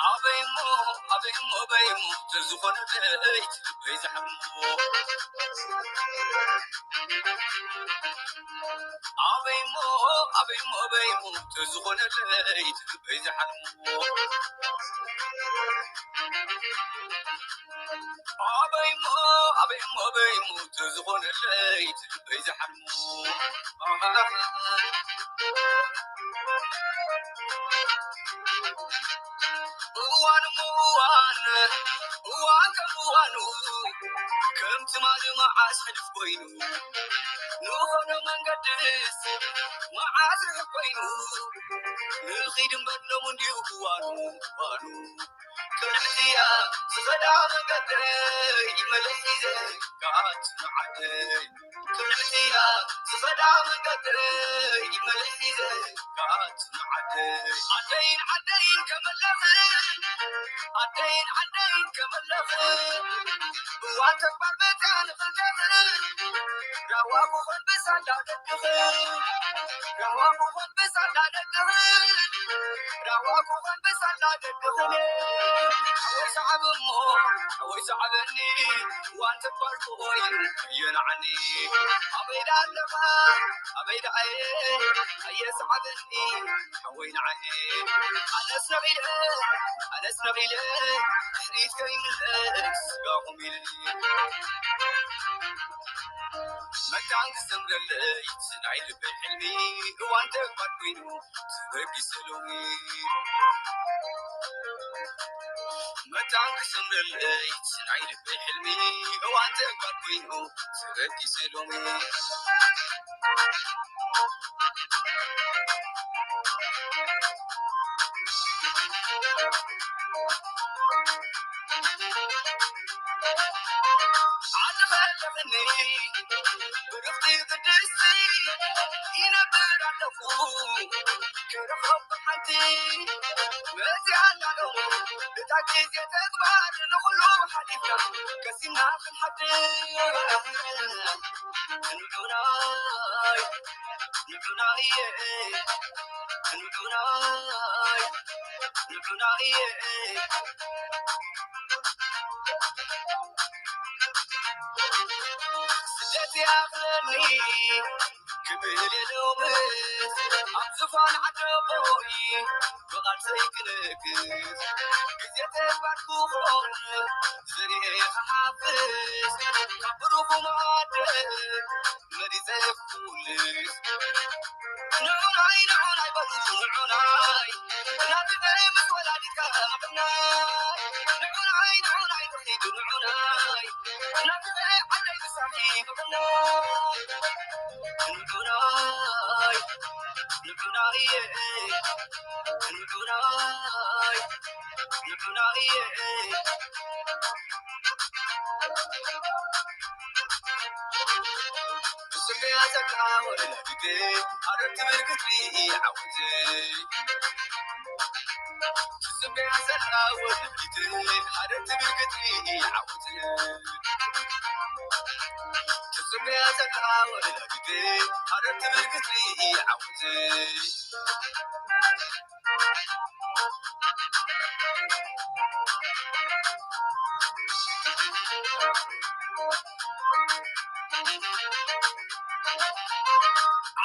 ኣበይሞ ኣበይሞ ኣበይሞ ተዝኾነ ለይቲ ልበይ ዝሓሞ ኣበይሞ ኣበይሞ ኣበይሞ ተዝኾነ ለይቲ ልበይ ዝሓሞ ኣበይሞ ኣበይሞ ኣበይሞ ተዝኾነ ለይቲ ልበይ ዝሓሞ እዋን እሞ እዋን እዋን ከም እዋኑ ከም ትማሊ መዓስ ሕልፍ ኮይኑ ንኾነ መንገድስ መዓስ ርሕቕ ኮይኑ ንኺድ እምበር ሎሚ እንድዩ እዋኑ እዋኑ ቅንዕትያ ዝኸዳ መንገደይ መለስ ሒዘ ክኣቱ ንዓደይ ቅንዕትያ ዝኸዳ መንገደይ መለስ ሒዘ ክኣቱ ንዓደይ ዓደይን ዓደይን ከመለኽን ዓደይን ዓደይን ከመለኽን እዋን ተግባር መፅያ ንኽልተኽን ራዋ ክኾን ብሳላ ደቅኽን ራዋ ክኾን ብሳላ ደቅኽን ራዋ ክኾን ብሳላ ደቅኽን ሓወይ ሰዓብ እሞ ሓወይ ሰዓበኒ እዋን ተግባር ክኾን የናዓኒ ኣበይ ደኣ ኣለኻ ኣበይ ደኣ ኣየ ሰዓበኒ ሓወይ ንዓየ ኣነስ ነቒለ ኣነስ ነቒለ ድሕሪት ከይምለስ ስጋኹም ኢለ መታን ክሰምረለይ ናይ ልበይ ሕልሚ እዋን ተግባር ኮይኑ ተበጊሰ ሎሚ መታን ክሰምረለይ ናይ ልበይ ሕልሚ እዋን ተግባር ኮይኑ ተበጊሰ ሎሚ ዓዲ ከለኽኒ ብርኽቲ ቅድስቲ ይነብር ኣለኹ ክረኽቦ ሓንቲ መፅያ ኣሎ እታ ግዜ ተግባር ንኹሉ ሓሊፍና ቀሲምና ክንሓድር ንዑናይ ንዑናይ ንዑናይ ንዑናይ ስደት ይኣኽለኒ ክብል የሎምስ ኣብ ዝፋን ዓደቦይ ብቓልሰይ ክነግስ ግዜ ተግባር ክኾን ዝርኤ ክሓፍስ ካብ ብሩኹ መኣደ መሪፀ ክኩልስ ንዑናይ ንዑናይ በሉ ንዑናይ ናብበይ ምስ ወላዲትካ ምቕናይ ንዑናይ ንዑናይ ትኺዱ ንዑናይ ናብበይ ዓደይ ምሳኺ ምቕናይ ንዑናይ ንዑናይ ንዑናይ ንዑናይ ብስመያ ዘላ ወለላዲተይ ኣረንቲ ብርግትሪ ዓወተይ ትጽበያ ዘላ ወለዲተይ ሓደ ትብል ክትርኢ ዓወት ትጽበያ ዘላ ወለዲተይ ሓደ ትብል ክትርኢ ዓወት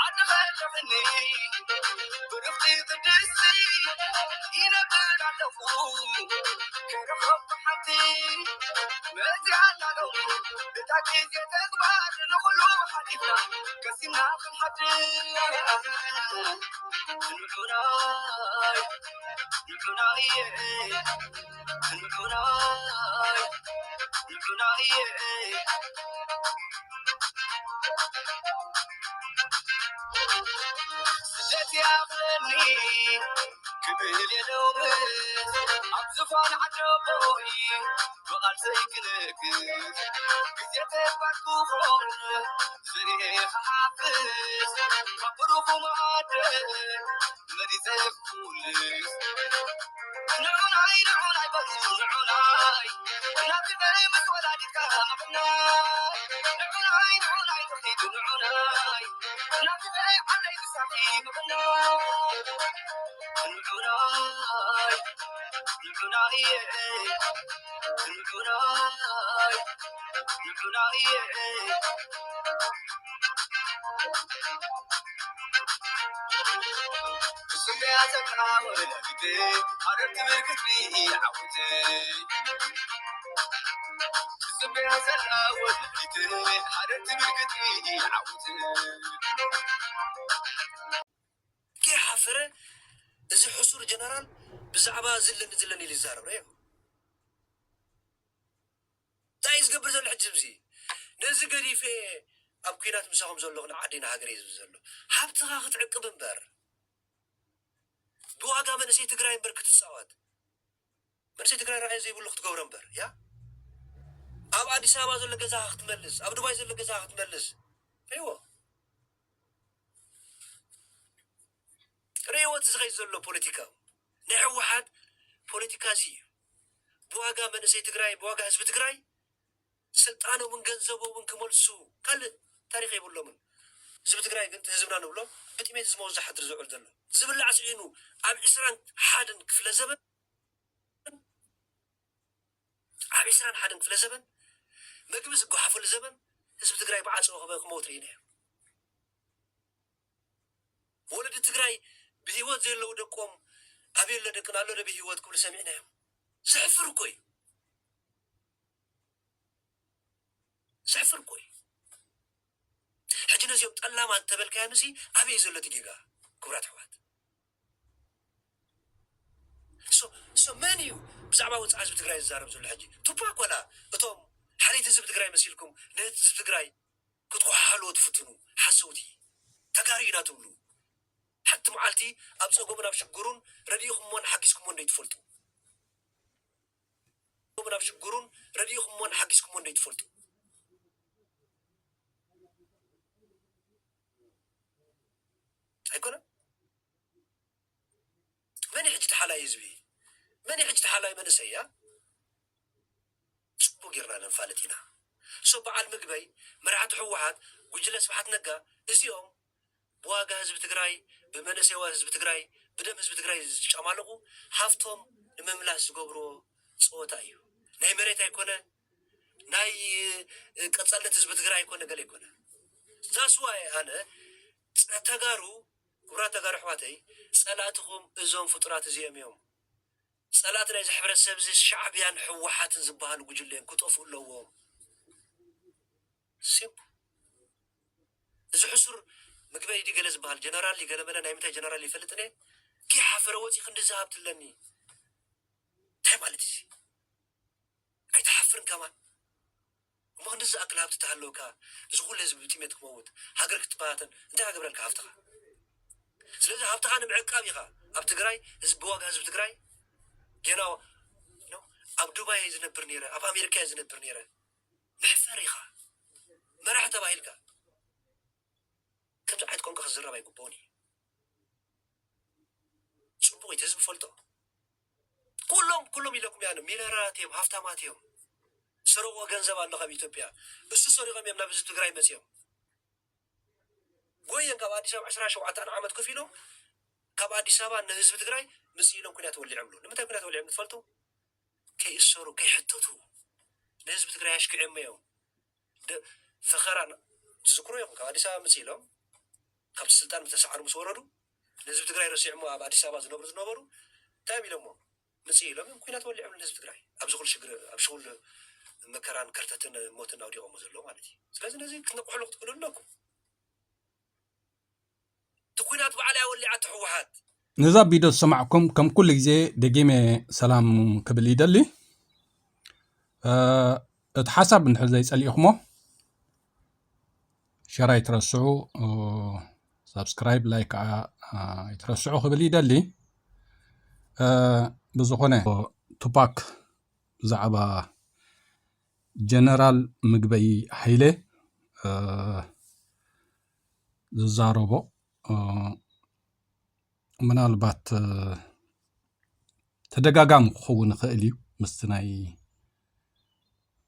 ዓዲ ኸለኽኒ ብርኽቲ ቅድስቲ ይነብር ኣለኹ ክረኽቦ ሓንቲ መፅያ ኣላ ሎሚ እታ ግዜ ተግባር ንኹሉ ሓሊፍና ቀሲምና ክንሓድር ንዑናይ ንዑናይ ንዑናይ ንዑናይ ስደት ይኣኽለኒ ክብል የሎምስ ኣብ ዝፋን ዓደቦይ ብቓልሰይ ክነግስ ግዜ ተግባር ክኾን ዝርኤ ክሓፍስ ካብ ብሩኹ መኣደ ከይሓፈረ እዚ ሕሱር ጀነራል ብዛዕባ ዝለኒ ዝለኒ ኢሉ ይዛረብ ረዮ። እንታይ እዩ ዝገብር ዘሎ ሕጂ? እዚ ነዚ ገዲፈ ኣብ ኩናት ምሳኹም ዘለኹ ንዓደይ ንሃገረይ እዩ ዝብል ዘሎ። ሃብትኻ ክትዕቅብ እምበር፣ ብዋጋ መንእሰይ ትግራይ እምበር ክትፃወት። መንእሰይ ትግራይ ራእይ ዘይብሉ ክትገብሮ እምበር። ያ ኣብ ኣዲስ ኣበባ ዘሎ ገዛኻ ክትመልስ፣ ኣብ ዱባይ ዘሎ ገዛኻ ክትመልስ። ሪዎ ሪዎ እቲ ዝኸይድ ዘሎ ፖለቲካ ናይ ህወሓት ፖለቲካ እዚ እዩ። ብዋጋ መንእሰይ ትግራይ፣ ብዋጋ ህዝቢ ትግራይ ስልጣኖምን ገንዘቦምን ክመልሱ ካልእ ታሪኽ የብሎምን። ህዝቢ ትግራይ ግን፣ ህዝብና ንብሎ፣ ብጥሜት ዝመወት ዝሓድር ዝውዕል ዘሎ፣ ዝብላዕ ስኢኑ ኣብ ዕስራን ሓደን ክፍለ ዘበን፣ ኣብ ዕስራን ሓደን ክፍለ ዘበን መግቢ ዝጓሓፈሉ ዘበን ህዝቢ ትግራይ ብዓፀቦ ክመውት ርኢናዮ። ወለዲ ትግራይ ብህይወት ዘለዉ ደቆም ኣበይ ኣሎ ደቅና ኣሎ ዶ ብህይወት ክብሉ ሰሚዕናዮም። ዘሕፍር እኮ እዩ። ዘሕፍር እኮ እዩ። ሕጂ ነዚኦም ጠላማት እንተበልካዮም እዚ ኣበይ ዘሎ እቲ ጌጋ? ክቡራት ኣሕዋት፣ ሶ ሶ መን እዩ ብዛዕባ ወፃኢ ህዝቢ ትግራይ ዝዛረብ ዘሎ? ሕጂ ቱፓክ ዋላ እቶም ሓለይቲ ህዝቢ ትግራይ መሲልኩም ንህዝቢ ትግራይ ክትኮሓሓልዎ ትፍትኑ ሓሰውቲ፣ ተጋሩ ኢና ትብሉ፣ ሓንቲ መዓልቲ ኣብ ፀገሙን ኣብ ሽግሩን ረዲእኹምዎን ሓጊዝኩምዎን ዘይትፈልጡ፣ ኣብ ሽግሩን ረዲእኹምዎን ሓጊዝኩምዎን ዘይትፈልጡ ኣይኮነን? መን እዩ ሕጂ ተሓላይ ህዝቢ? መን እዩ ሕጂ ተሓላይ መንእሰይ? ያ ፅቡቅ ጌርና ነንፋልጥ ኢና። ሶ በዓል ምግበይ፣ መራሕቲ ህወሓት፣ ጉጅለ ስብሓት ነጋ፣ እዚኦም ብዋጋ ህዝቢ ትግራይ፣ ብመንእሰይ ህዝቢ ትግራይ፣ ብደም ህዝቢ ትግራይ ዝጨማለቁ ሃፍቶም ንምምላስ ዝገብርዎ ፀወታ እዩ። ናይ መሬት ኣይኮነ፣ ናይ ቀፃልነት ህዝቢ ትግራይ ኣይኮነ፣ ገለ ኣይኮነ። ዛስዋይ ኣነ ተጋሩ፣ ክቡራት ተጋሩ ኣሕዋተይ፣ ፀላእትኹም እዞም ፍጡራት እዚኦም እዮም። ፀላእቲ ናይዚ ሕብረተሰብ እዚ ሻዕብያን ህወሓትን ዝበሃሉ ጉጅለ እዮም፣ ክጠፍኡ ኣለዎም። ሲምፕል። እዚ ሕሱር ምግበይ ድዩ ገለ ዝበሃል ጀነራል ድዩ ገለ መለ ናይ ምንታይ ጀነራል ይፈልጥን እየ። ከይሓፈረ ወፂ ክንድዚ ሃብቲ ኣለኒ እንታይ ማለት እዩ? ኣይትሓፍርን ከማን? እሞ ክንድዚ ዝኣክል ሃብቲ ተሃለወካ፣ እዚ ኩሉ ህዝቢ ብጥሜት ክመውት፣ ሃገር ክትበታተን እንታይ ኣገብረልካ ሃብትኻ? ስለዚ ሃብትኻ ንምዕቃብ ኢኻ ኣብ ትግራይ ህዝቢ፣ ብዋጋ ህዝቢ ትግራይ ጌና ኣብ ዱባይ እየ ዝነብር ነይረ፣ ኣብ ኣሜሪካ እየ ዝነብር ነይረ። መሕፈር ኢኻ። መራሕ ተባሂልካ ከምዚ ዓይነት ቋንቋ ክዝረብ ኣይግብኦን እዩ። ፅቡቕ እዩ፣ ህዝቢ ፈልጦ። ኩሎም ኩሎም ኢለኩም እያ፣ ሚሊዮነራት እዮም፣ ሃፍታማት እዮም። ዝሰረቕዎ ገንዘብ ኣሎ ካብ ኢትዮጵያ፣ እሱ ሰሪቖም እዮም ናብ ህዝቢ ትግራይ መፂኦም። ጎየን ካብ ኣዲስ ኣበባ ዕስራን ሸውዓተን ዓመት ኮፍ ኢሎም ካብ ኣዲስ ኣበባ ንህዝቢ ትግራይ ምፅእ ኢሎም ኩናት ወሊዖምሉ። ንምንታይ ኩናት ወሊዖም ትፈልጡ? ከይእሰሩ ከይሕተቱ ንህዝቢ ትግራይ ኣሽኪዖሞ እዮም። ደ- ፈኸራ ን- ትዝክሩ ኢኹም። ካብ ኣዲስ ኣበባ ምፅእ ኢሎም ካብቲ ስልጣን ዝተሰዓሩ ምስ ወረዱ ንህዝቢ ትግራይ ረሲዖሞ ኣብ ኣዲስ ኣበባ ዝነብሩ ዝነበሩ እንታይ እዮም ኢሎሞ? ምፅእ ኢሎም እዮም ኩናት ወሊዖም ንህዝቢ ትግራይ። ኣብዚ ኩሉ ሽግር፣ ኣብ ሽጉል መከራን ከርተትን ሞትን ኣውዲቖሞ ዘለዉ ማለት እዩ። ስለዚ ነዚ ክትነቅሕሉ ክትክእሉ ኣለኩም። እቲ ኩናት ባዕላ እያ ወሊዓቶ ህወሓት። ነዛ ቪድዮ ዝሰማዕኩም ከም ኩሉ ግዜ ደጊመ ሰላም ክብል ይደሊ። እ፣ እቲ ሓሳብ እንድሕር ዘይጸሊእኹሞ ሸር ኣይትረስዑ፣ እ፣ ሳብስክራይብ፣ ላይክ ከዓ፣ እ፣ ኣይትረስዑ ክብል ይደሊ። እ፣ ብዝኾነ ቱፓክ ብዛዕባ ጀነራል ምግበይ ሃይለ፣ እ፣ ዝዛረቦ፣ እ፣ ምናልባት ተደጋጋሚ ክኸውን ይኽእል እዩ። ምስቲ ናይ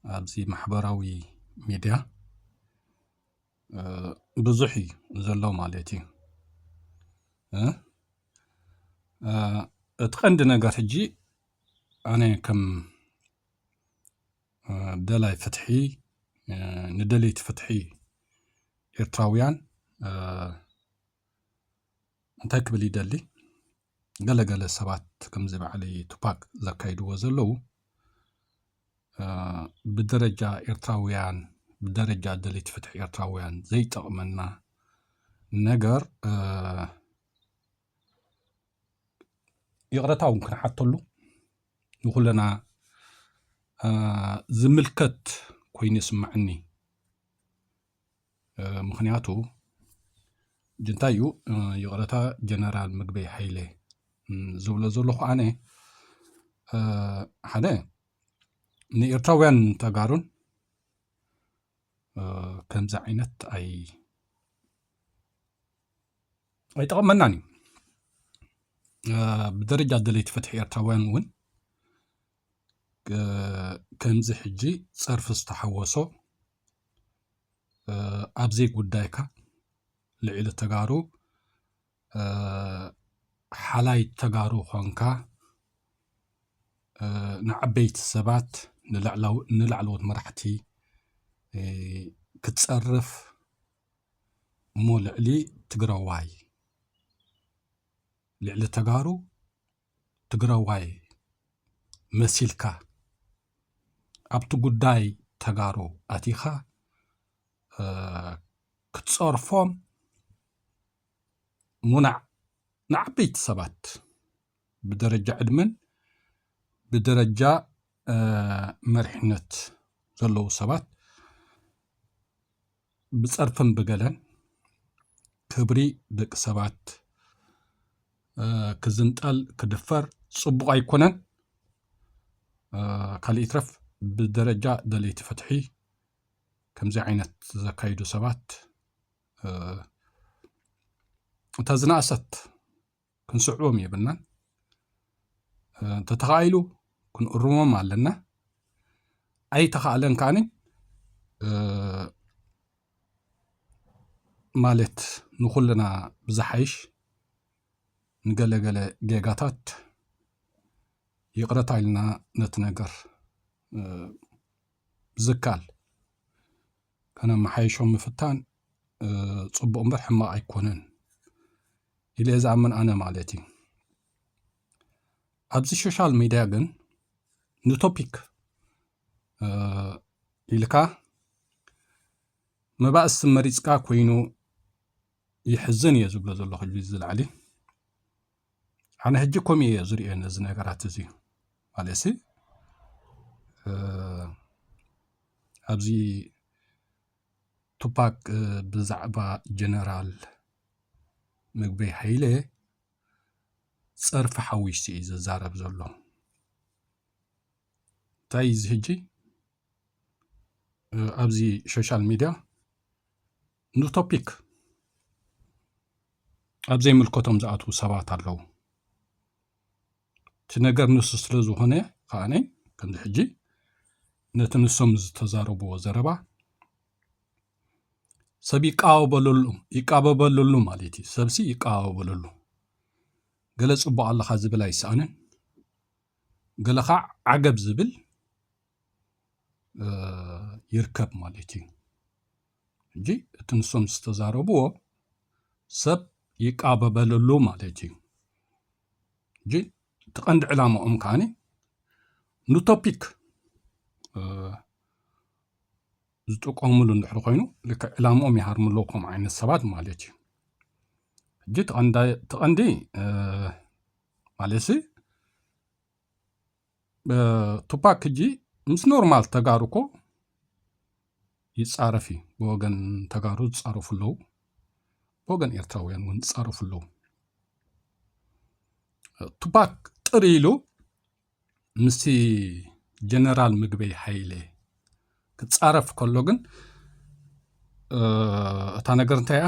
ኣብዚ ማሕበራዊ ሚድያ ብዙሕ እዩ ዘሎ ማለት እዩ። እቲ ቀንዲ ነገር ሕጂ ኣነ ከም ደላይ ፍትሒ፣ ንደለይቲ ፍትሒ ኤርትራውያን እንታይ ክብል ይደሊ? ገለገለ ሰባት ከምዚ በዓል ቱፓክ ዘካይድዎ ዘለዉ ብደረጃ ኤርትራውያን፣ ብደረጃ ደለይቲ ፍትሒ ኤርትራውያን ዘይጠቕመና ነገር ይቕረታ እውን ክንሓተሉ ንኹልና ዝምልከት ኮይኑ ይስምዓኒ። ምኽንያቱ እንታይ እዩ? ይቕረታ ጀነራል ምግበይ ሃይለ ዝብሎ ዘለኹ ኣነ ሓደ ንኤርትራውያን ተጋሩን ከምዚ ዓይነት ኣይ ኣይጠቕመናን እዩ። ብደረጃ ደለይቲ ፍትሒ ኤርትራውያን እውን ከምዚ ሕጂ ጸርፊ ዝተሓወሶ ኣብ ዘይጉዳይካ ልዕሊ ተጋሩ ሓላይ ተጋሩ ኾንካ ንዓበይቲ ሰባት ንላዕለዎት መራሕቲ ክትጸርፍ እሞ ልዕሊ ትግራዋይ ልዕሊ ተጋሩ ትግራዋይ መሲልካ ኣብቲ ጉዳይ ተጋሩ ኣቲኻ ክትጸርፎም ሙናዕ ንዓበይቲ ሰባት ብደረጃ ዕድመን ብደረጃ መሪሕነት ዘለዉ ሰባት ብጸርፍን ብገለን ክብሪ ደቂ ሰባት ክዝንጠል ክድፈር ጽቡቕ ኣይኮነን። ካልእ ይትረፍ ብደረጃ ደለይቲ ፍትሒ ከምዚ ዓይነት ዘካይዱ ሰባት እታ ዝነኣሰት ክንስዕቦም የብልናን። እንተተኻኢሉ ክንእርሞም ኣለና። ኣይተኻእለን ከኣኒ ማለት ንኹልና ብዝሓይሽ ንገለገለ ጌጋታት ይቕረታ ኢልና ነቲ ነገር ዝካል ከነመሓይሾ ምፍታን ጽቡቕ እምበር ሕማቕ ኣይኮነን ኢለ ዝኣምን ኣነ ማለት እዩ። ኣብዚ ሶሻል ሚድያ ግን ንቶፒክ ኢልካ መባእሲ መሪፅካ ኮይኑ ይሕዝን እየ ዝብሎ ዘለኹ ዝላዕሊ ኣነ ሕጂ ከምኡ እየ ዝሪኦ ነዚ ነገራት እዚ ማለትሲ ኣብዚ ቱፓክ ብዛዕባ ጀነራል ምግበይ ሃይለ ፀርፊ ሓዊሱ እዩ ዝዛረብ ዘሎ እንታይ እዚ ሕጂ ኣብዚ ሶሻል ሚድያ ንቶፒክ ኣብ ዘይምልከቶም ዝኣትዉ ሰባት ኣለዉ እቲ ነገር ንሱ ስለ ዝኾነ ከዓነ ከምዚ ሕጂ ነቲ ንሶም ዝተዛረብዎ ዘረባ ሰብ ይቃወበለሉ ይቃበበለሉ ማለት እዩ ሰብሲ ይቃወበለሉ ገለ ፅቡቅ ኣለካ ዝብል ኣይሰኣንን ገለ ከዓ ዓገብ ዝብል ይርከብ ማለት እዩ ሕጂ እቲ ንሶም ዝተዛረብዎ ሰብ ይቃበበለሉ ማለት እዩ ሕጂ እቲ ቀንዲ ዕላማኦም ከዓኒ ንቶፒክ ዝጥቀሙሉ እንድሕር ኮይኑ ልክዕ ዕላምኦም ይሃርሙ ኣለዉ ከም ዓይነት ሰባት ማለት እዩ ሕጂ ተቐንዲ ማለት ሲ ቱፓክ ሕጂ ምስ ኖርማል ተጋሩ እኮ ይፃረፍ እዩ ብወገን ተጋሩ ዝፃረፉ ኣለዉ ብወገን ኤርትራውያን እውን ዝፃረፉ ኣለዉ ቱፓክ ጥር ኢሉ ምስቲ ጀነራል ምግበይ ሃይለ ክፃረፍ ከሎ ግን እታ ነገር እንታይ እያ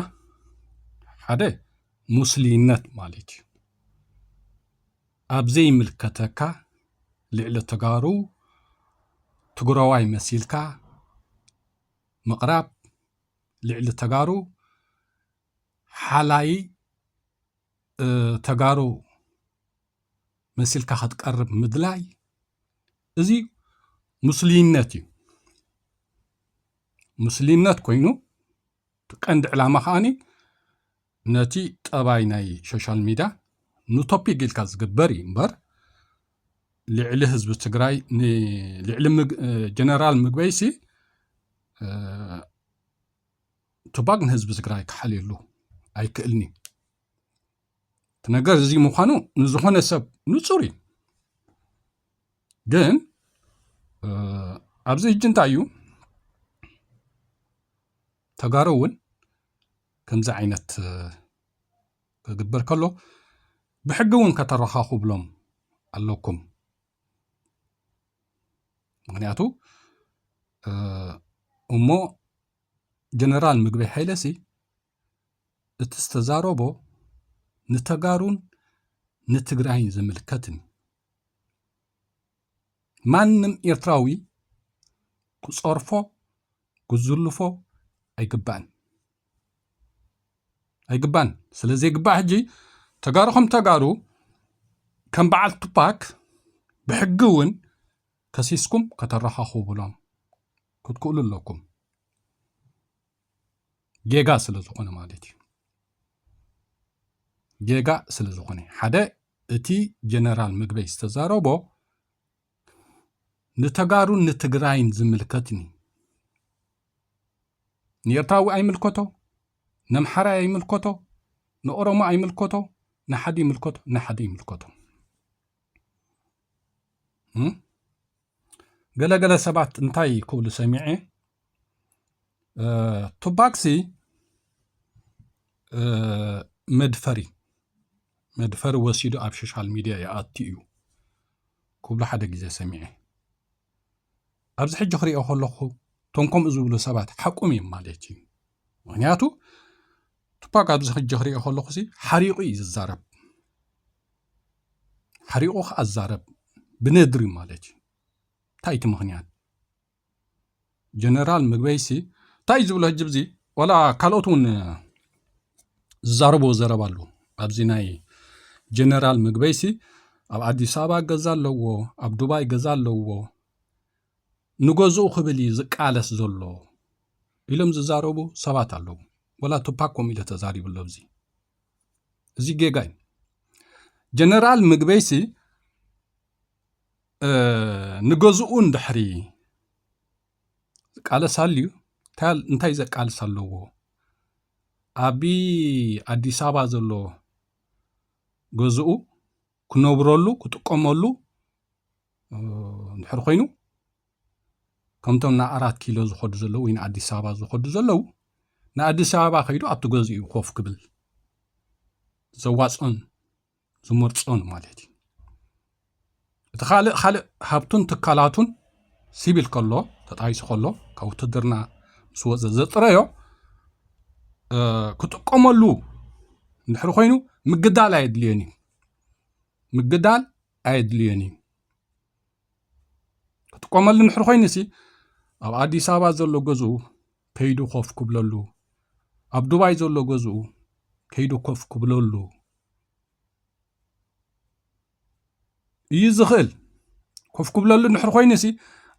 ሓደ ሙስሊነት ማለት እዩ ኣብ ዘይምልከተካ ልዕሊ ተጋሩ ትግራዋይ መሲልካ ምቕራብ፣ ልዕሊ ተጋሩ ሓላይ ተጋሩ መሲልካ ክትቀርብ ምድላይ፣ እዚ ሙስሊነት እዩ። ሙስሊነት ኮይኑ፣ እቲ ቀንዲ ዕላማ ከዓኒ ነቲ ጠባይ ናይ ሶሻል ሚድያ ንቶፒክ ኢልካ ዝግበር እዩ እምበር፣ ልዕሊ ህዝቢ ትግራይ፣ ልዕሊ ጀነራል ምግበይሲ ቱባግ ንህዝቢ ትግራይ ክሓልየሉ ኣይክእልኒ። እቲ ነገር እዚ ምዃኑ ንዝኾነ ሰብ ንጹር እዩ። ግን ኣብዚ ሕጂ እንታይ እዩ፣ ተጋሩ እውን ከምዚ ዓይነት ክግበር ከሎ ብሕጊ እውን ከተረኻኽብሎም ኣለኩም። ምክንያቱ እሞ ጀነራል ምግበይ ሃይለሲ እቲ ዝተዛረቦ ንተጋሩን ንትግራይን ዝምልከትን፣ ማንም ኤርትራዊ ክጸርፎ ክዝልፎ ኣይግባእን ኣይግባን። ስለ ዘይግባእ ሕጂ ተጋሩ ከም ተጋሩ፣ ከም በዓል ቱፓክ ብሕጊ እውን ከሲስኩም ከተረኻኽብሎም ክትክእሉ ኣለኩም። ጌጋ ስለ ዝኾነ ማለት እዩ። ጌጋ ስለ ዝኾነ፣ ሓደ፣ እቲ ጀነራል ምግበይ ዝተዛረቦ ንተጋሩን ንትግራይን ዝምልከትኒ። ንኤርትራዊ ኣይምልከቶ፣ ነምሓራይ ኣይምልከቶ፣ ንኦሮሞ ኣይምልከቶ፣ ንሓደ ይምልከቶ፣ ንሓደ ይምልከቶ። ገለገለ ሰባት እንታይ ክብሉ ሰሚዐ፣ ቱባክሲ መድፈሪ መድፈሪ ወሲዱ ኣብ ሶሻል ሚድያ ይኣቱ እዩ ክብሉ ሓደ ግዜ ሰሚዐ። ኣብዚ ሕጂ ክሪኦ ከለኹ፣ እቶም ከምኡ ዝብሉ ሰባት ሓቆም እዮም ማለት እዩ። ምክንያቱ ቱፓክ ኣብዚ ሕጂ ክሪኦ ከለኹ ሲ ሓሪቑ እዩ ዝዛረብ። ሓሪቑ ከኣ ዝዛረብ ብነድሪ ማለት እዩ። እንታይ እቲ ምኽንያት? ጀነራል ምግበይሲ እንታይ እዩ ዝብሎ ሕጂ? ብዚ ዋላ ካልኦት እውን ዝዛረብዎ ዘረባ ኣሎ። ኣብዚ ናይ ጀነራል ምግበይሲ ኣብ ኣዲስ ኣበባ ገዛ ኣለዎ፣ ኣብ ዱባይ ገዛ ኣለዎ፣ ንገዝኡ ክብል እዩ ዝቃለስ ዘሎ ኢሎም ዝዛረቡ ሰባት ኣለዉ። ወላ ቱፓክ ከምኡ ኢለ ተዛሪቡ ኣሎ። ኣብዚ እዚ ጌጋ እዩ። ጀነራል ምግበይሲ ንገዝኡ እንድሕሪ ዝቃለስ ኣልዩ እንታይ ዘቃልስ ኣለዎ? ኣብ ኣዲስ ኣበባ ዘሎ ገዝኡ ክነብረሉ ክጥቀመሉ እንድሕር ኮይኑ፣ ከምቶም ንኣራት ኪሎ ዝኸዱ ዘለዉ ወይ ንኣዲስ ኣበባ ዝኸዱ ዘለዉ፣ ንኣዲስ ኣበባ ከይዱ ኣብቲ ገዝኡ ኮፍ ክብል ዘዋፅኦን ዝመርፆን ማለት እዩ። እቲ ካልእ ካልእ ሃብቱን ትካላቱን ሲቪል ከሎ ተጣይሱ ከሎ ካብ ውትድርና ምስ ወፀ ዘጥረዮ ክጥቀመሉ እንድሕር ኮይኑ ምግዳል ኣየድልዮን እዩ። ምግዳል ኣየድልዮን እዩ። ክጥቀመሉ እንድሕር ኮይኑ ሲ ኣብ ኣዲስ ኣበባ ዘሎ ገዝኡ ከይዱ ኮፍ ክብለሉ፣ ኣብ ዱባይ ዘሎ ገዝኡ ከይዱ ኮፍ ክብለሉ እዩ ዝኽእል። ኮፍ ክብለሉ እንድሕር ኮይኑ ሲ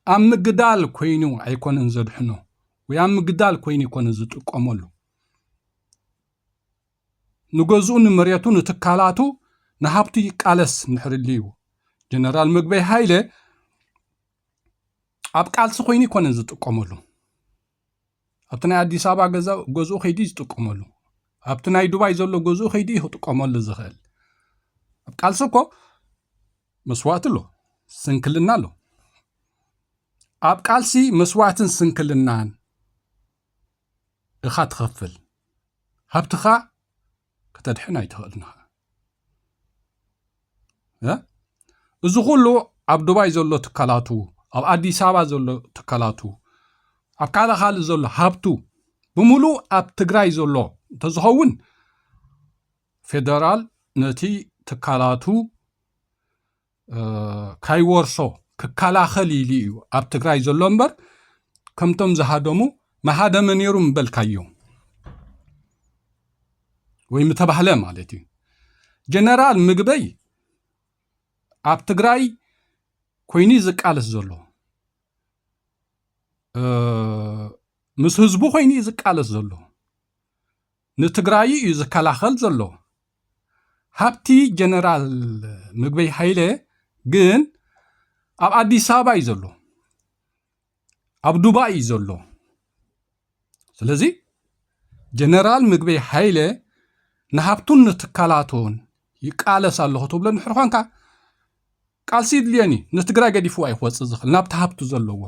ኣብ ምግዳል ኮይኑ ኣይኮነን ዘድሕኖ ወይ ኣብ ምግዳል ኮይኑ ኣይኮነን ዝጥቀመሉ። ንገዝኡ ንመሬቱ ንትካላቱ ንሃብቱ ይቃለስ እንድሕር ኢልዩ ጀነራል ምግበይ ሃይለ ኣብ ቃልሲ ኮይኑ ኣይኮነን ዝጥቀመሉ። ኣብቲ ናይ ኣዲስ ኣበባ ገዛ ገዝኡ ከይዱ እዩ ዝጥቀመሉ። ኣብቲ ናይ ዱባይ ዘሎ ገዝኡ ከይዱ እዩ ክጥቀመሉ ዝኽእል። ኣብ ቃልሲ እኮ መስዋእቲ ኣሎ፣ ስንክልና ኣሎ። ኣብ ቃልሲ መስዋእትን ስንክልናን ኢኻ ትኸፍል። ሃብትኻ ከተድሕን ኣይትኽእልን ኢኻ። እዚ ኩሉ ኣብ ዱባይ ዘሎ ትካላቱ፣ ኣብ ኣዲስ ኣበባ ዘሎ ትካላቱ፣ ኣብ ካልእ ካልእ ዘሎ ሃብቱ ብምሉእ ኣብ ትግራይ ዘሎ እንተዝኸውን ፌደራል ነቲ ትካላቱ ካይወርሶ ክከላኸል ኢሉ እዩ ኣብ ትግራይ ዘሎ እምበር፣ ከምቶም ዝሃደሙ መሃደመ ነይሩ ምበልካዮ ወይ ምተባህለ ማለት እዩ። ጀነራል ምግበይ ኣብ ትግራይ ኮይኑ እዩ ዝቃለስ ዘሎ፣ ምስ ህዝቡ ኮይኑ እዩ ዝቃለስ ዘሎ፣ ንትግራይ እዩ ዝከላኸል ዘሎ። ሃብቲ ጀነራል ምግበይ ሃይለ ግን ኣብ ኣዲስ ኣበባ እዩ ዘሎ፣ ኣብ ዱባይ እዩ ዘሎ። ስለዚ ጀነራል ምግበይ ሃይለ ንሃብቱን ንትካላቱን ይቃለስ ኣለኹ ትብሎ እንድሕር ኾንካ፣ ቃልሲ ይድልየኒ። ንትግራይ ገዲፍዋ እዩ ክወፅእ ዝኽእል ናብቲ ሃብቱ ዘለዎ።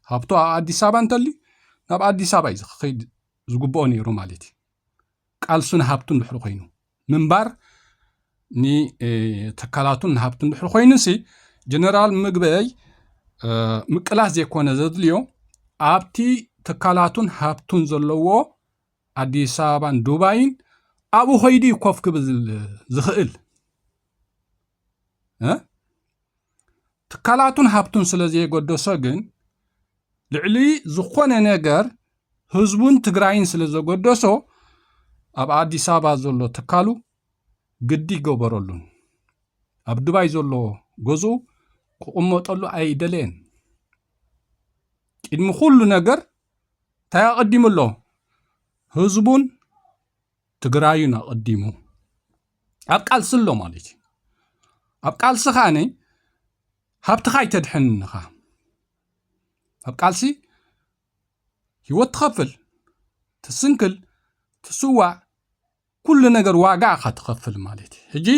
ሃብቱ ኣብ ኣዲስ ኣበባ እንተልዩ፣ ናብ ኣዲስ ኣበባ እዩ ዝኸይድ ዝግብኦ ነይሩ ማለት እዩ። ቃልሱ ንሃብቱ እንድሕር ኮይኑ ምንባር፣ ንትካላቱን ንሃብቱ እንድሕር ኮይኑሲ፣ ጀነራል ምግበይ ምቅላስ ዘይኮነ ዘድልዮ፣ ኣብቲ ትካላቱን ሃብቱን ዘለዎ ኣዲስ ኣበባን ዱባይን ኣብኡ ኸይዱ እዩ ኮፍ ክብል ዝኽእል። ትካላቱን ሃብቱን ስለ ዘየገደሶ ግን፣ ልዕሊ ዝኾነ ነገር ህዝቡን ትግራይን ስለ ዘገደሶ፣ ኣብ ኣዲስ ኣበባ ዘሎ ትካሉ ግዲ ይገበረሉን፣ ኣብ ዱባይ ዘሎ ገዝኡ ክቕመጠሉ ኣይደለየን። ቅድሚ ኩሉ ነገር እንታይ ኣቐዲሙ ኣሎ? ህዝቡን ትግራዩን ኣቐዲሙ ኣብ ቃልሲ ኣሎ ማለት እዩ። ኣብ ቃልሲ ኸዓኒ ሃብትኻ ኣይተድሕንን ኢኻ። ኣብ ቃልሲ ህይወት ትኸፍል፣ ትስንክል፣ ትስዋእ፣ ኩሉ ነገር ዋጋ ኢኻ ትኸፍል ማለት እዩ። ሕጂ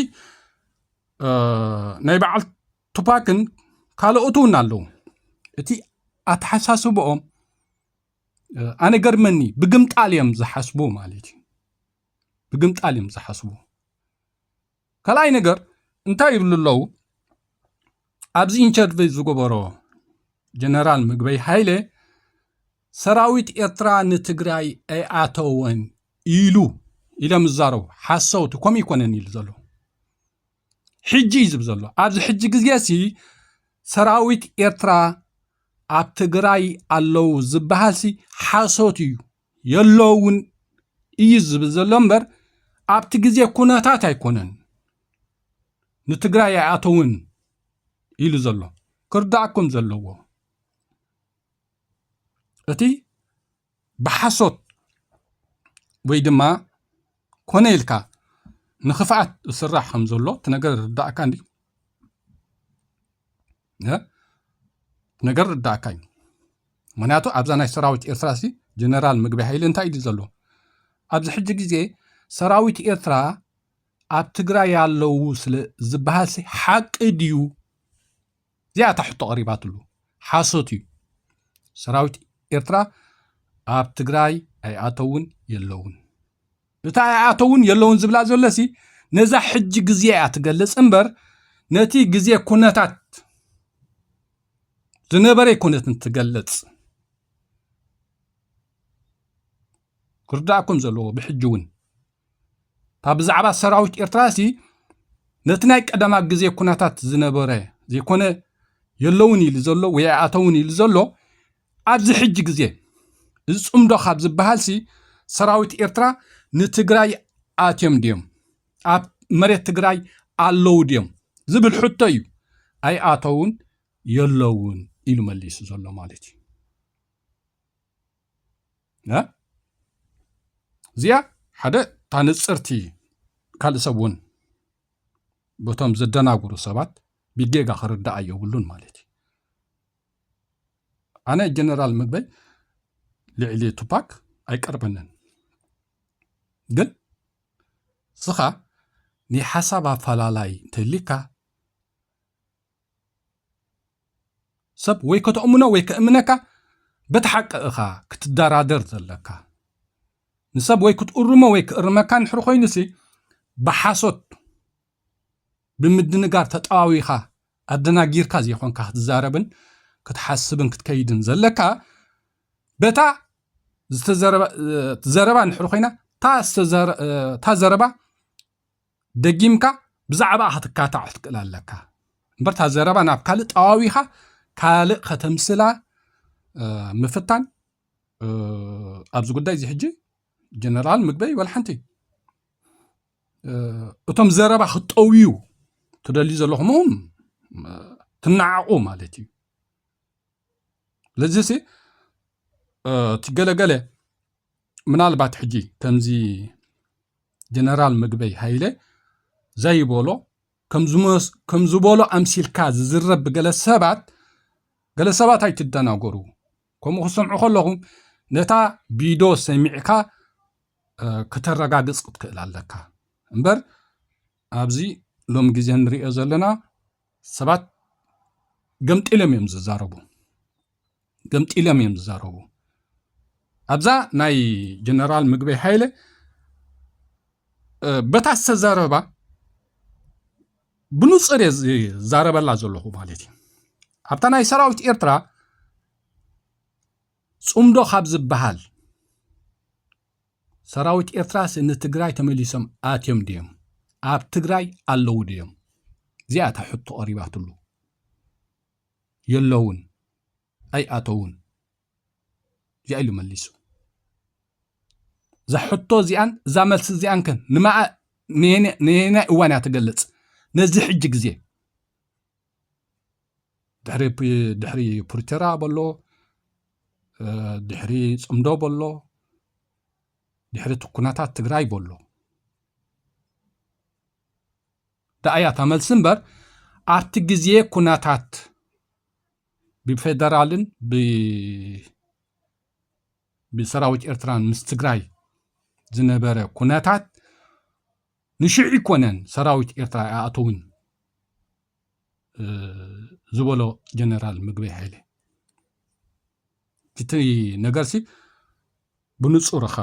ናይ በዓል ቱፓክን ካልኦት እውን ኣለዉ። እቲ ኣተሓሳስብኦም ኣነ ገርመኒ፣ ብግምጣል እዮም ዝሓስቡ ማለት እዩ። ብግምጣል እዮም ዝሓስቡ። ካልኣይ ነገር እንታይ ይብሉ ኣለዉ? ኣብዚ ኢንተርቪው ዝገበሮ ጀነራል ምግበይ ሃይለ፣ ሰራዊት ኤርትራ ንትግራይ ኣይኣተወን ኢሉ ኢሎም ዝዛረቡ ሓሰውቲ፣ ከምኡ ይኮነን ኢሉ ዘሎ። ሕጂ እዩ ዝብል ዘሎ። ኣብዚ ሕጂ ግዜ ሲ ሰራዊት ኤርትራ ኣብ ትግራይ ኣለዉ ዝበሃል ሲ ሓሶት እዩ፣ የለውን እዩ ዝብል ዘሎ እምበር፣ ኣብቲ ግዜ ኩነታት ኣይኮነን ንትግራይ ኣይኣተውን ኢሉ ዘሎ። ክርዳእኩም ዘለዎ፣ እቲ ብሓሶት ወይ ድማ ኮነ ኢልካ ንኽፍኣት ዝስራሕ ከም ዘሎ እቲ ነገር ርዳእካ እንዲ ነገር ርዳእካ እዩ። ምክንያቱ ኣብዛ ናይ ሰራዊት ኤርትራ ሲ ጀነራል ምግበይ ሃይለ እንታይ ኢሉ ዘሎ? ኣብዚ ሕጂ ግዜ ሰራዊት ኤርትራ ኣብ ትግራይ ኣለዉ ስለ ዝበሃል ሲ ሓቂ ድዩ? እዚኣ እታ ሕቶ ቀሪባትሉ። ሓሶት እዩ። ሰራዊት ኤርትራ ኣብ ትግራይ ኣይኣተውን የለውን። እታ ኣይኣተውን የለውን ዝብላ ዘሎ ሲ ነዛ ሕጂ ግዜ እያ ትገልጽ እምበር ነቲ ግዜ ኩነታት ዝነበረ ኣይኮነትን ትገልጽ። ክርዳእኩም ዘለዎ ብሕጂ እውን እታ ብዛዕባ ሰራዊት ኤርትራ ሲ ነቲ ናይ ቀደማ ግዜ ኩነታት ዝነበረ ዘይኮነ የለውን ኢሉ ዘሎ ወይ ኣይኣተውን ኢሉ ዘሎ ኣብዚ ሕጂ ግዜ እዚ ጽምዶ ካብ ዝበሃል ሲ ሰራዊት ኤርትራ ንትግራይ ኣትዮም ድዮም ኣብ መሬት ትግራይ ኣለዉ ድዮም ዝብል ሕቶ እዩ። ኣይኣተውን የለውን ኢሉ መሊሱ ዘሎ ማለት እዩ። እ? እዚኣ ሓደ እታ ንጽርቲ ካልእ ሰብ እውን በቶም ዘደናግሩ ሰባት ብጌጋ ክርዳኣ የብሉን ማለት እዩ። ኣነ ጀነራል ምግበይ ልዕሊ ቱፓክ ኣይቀርበንን። ግን ስኻ ናይ ሓሳብ ኣፈላላይ እንተሊካ ሰብ ወይ ከተእምኖ ወይ ከእምነካ በቲ ሓቂ እኻ ክትደራደር ዘለካ። ንሰብ ወይ ክትእርሞ ወይ ክእርመካ እንድሕር ኮይኑሲ ብሓሶት ብምድንጋር ተጠዋዊኻ ኣደናጊርካ ዘይኮንካ ክትዛረብን ክትሓስብን ክትከይድን ዘለካ በታ ዝተዘረባ ዘረባ እንድሕር ኮይና እታ ዝተዘረ- እታ ዘረባ ደጊምካ ብዛዕባ ክትካታዕ ክትክእል ኣለካ። እምበርታ ዘረባ ናብ ካልእ ጠዋዊኻ ካልእ ከተምስላ ምፍታን ኣብዚ ጉዳይ እዚ ሕጂ ጀነራል ምግበይ ወላ ሓንቲ እቶም ዘረባ ክጠውዩ ትደልዩ ዘለኹም ትነዓቑ ማለት እዩ። ስለዚሲ እቲ ገለገለ ምናልባት ሕጂ ከምዚ ጀነራል ምግበይ ሃይለ ዘይበሎ ከም ዝበሎ ኣምሲልካ ዝዝረብ ብገለ ሰባት ገለ ሰባት ኣይትደናገሩ። ከምኡ ክሰምዑ ከለኹም ነታ ቪድዮ ሰሚዕካ ከተረጋግፅ ክትክእል ኣለካ እምበር ኣብዚ ሎም ግዜ ንሪኦ ዘለና ሰባት ገምጢሎም እዮም ዝዛረቡ። ገምጢሎም እዮም ዝዛረቡ። ኣብዛ ናይ ጀነራል ምግበይ ሃይለ በታ ዝተዛረባ ብንፁር እየ ዝዛረበላ ዘለኹ ማለት እዩ። ኣብታ ናይ ሰራዊት ኤርትራ ፅምዶ ካብ ዝበሃል ሰራዊት ኤርትራስ ንትግራይ ተመሊሶም ኣትዮም ድዮም? ኣብ ትግራይ ኣለዉ ድዮም? እዚኣ እታ ሕቶ ቀሪባትሉ። የለውን፣ ኣይኣተውን። እዚኣ ኢሉ መሊሱ። እዛ ሕቶ እዚኣን እዛ መልሲ እዚኣን ከ ንመኣ ንየናይ እዋን እያ ትገልጽ? ነዚ ሕጂ ግዜ ድሕሪ ድሕሪ ፕሪቶርያ በሎ ድሕሪ ፅምዶ በሎ ድሕሪ ኩነታት ትግራይ በሎ ደኣያ ተመልሲ እምበር ኣብቲ ግዜ ኩነታት ብፌደራልን ብሰራዊት ኤርትራን ምስ ትግራይ ዝነበረ ኩነታት ንሽዑ ይኮነን ሰራዊት ኤርትራ ኣይኣተውን ዝበሎ ጀነራል ምግበይ ሃይለ እቲ ነገርሲ ብንፁር ኢኻ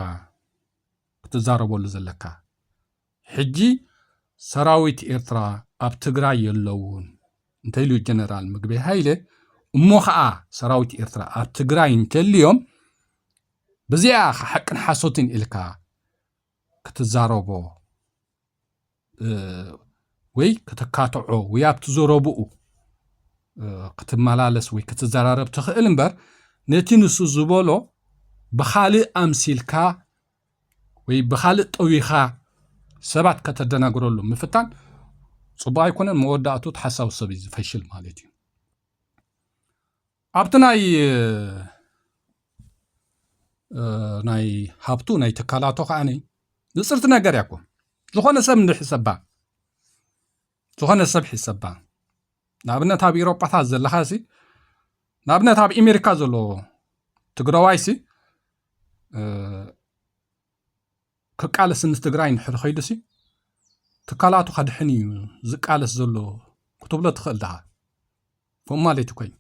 ክትዛረበሉ ዘለካ። ሕጂ ሰራዊት ኤርትራ ኣብ ትግራይ የለውን እንተኢሉ ጀነራል ምግበይ ሃይለ እሞ ከዓ ሰራዊት ኤርትራ ኣብ ትግራይ እንተልዮም ብዚኣ ሓቅን ሓሶትን ኢልካ ክትዛረቦ ወይ ከተካትዖ ወይ ኣብቲ ዘረብኡ ክትመላለስ ወይ ክትዘራረብ ትኽእል እምበር ነቲ ንሱ ዝበሎ ብኻልእ ኣምሲልካ ወይ ብኻልእ ጠዊኻ ሰባት ከተደናግረሉ ምፍታን ፅቡቅ ኣይኮነን። መወዳእቱ እቲ ሓሳዊ ሰብ እዩ ዝፈሽል ማለት እዩ። ኣብቲ ናይ ናይ ሃብቱ ናይ ትካላቱ ከዓ ንፅርቲ ነገር እያ እኮ ዝኾነ ሰብ እንድሕሰባ ዝኾነ ሰብ ሒሰባ ንኣብነት ኣብ ኢሮጳታት ዘለኻ ሲ ንኣብነት ኣብ ኤሜሪካ ዘሎ ትግራዋይ ሲ ክቃለስ ንትግራይ ንድሕሪ ከይዱ ሲ ትካላቱ ከድሕን እዩ ዝቃለስ ዘሎ ክትብሎ ትኽእል ድኻ? ከምኡ ማለት ኮይኑ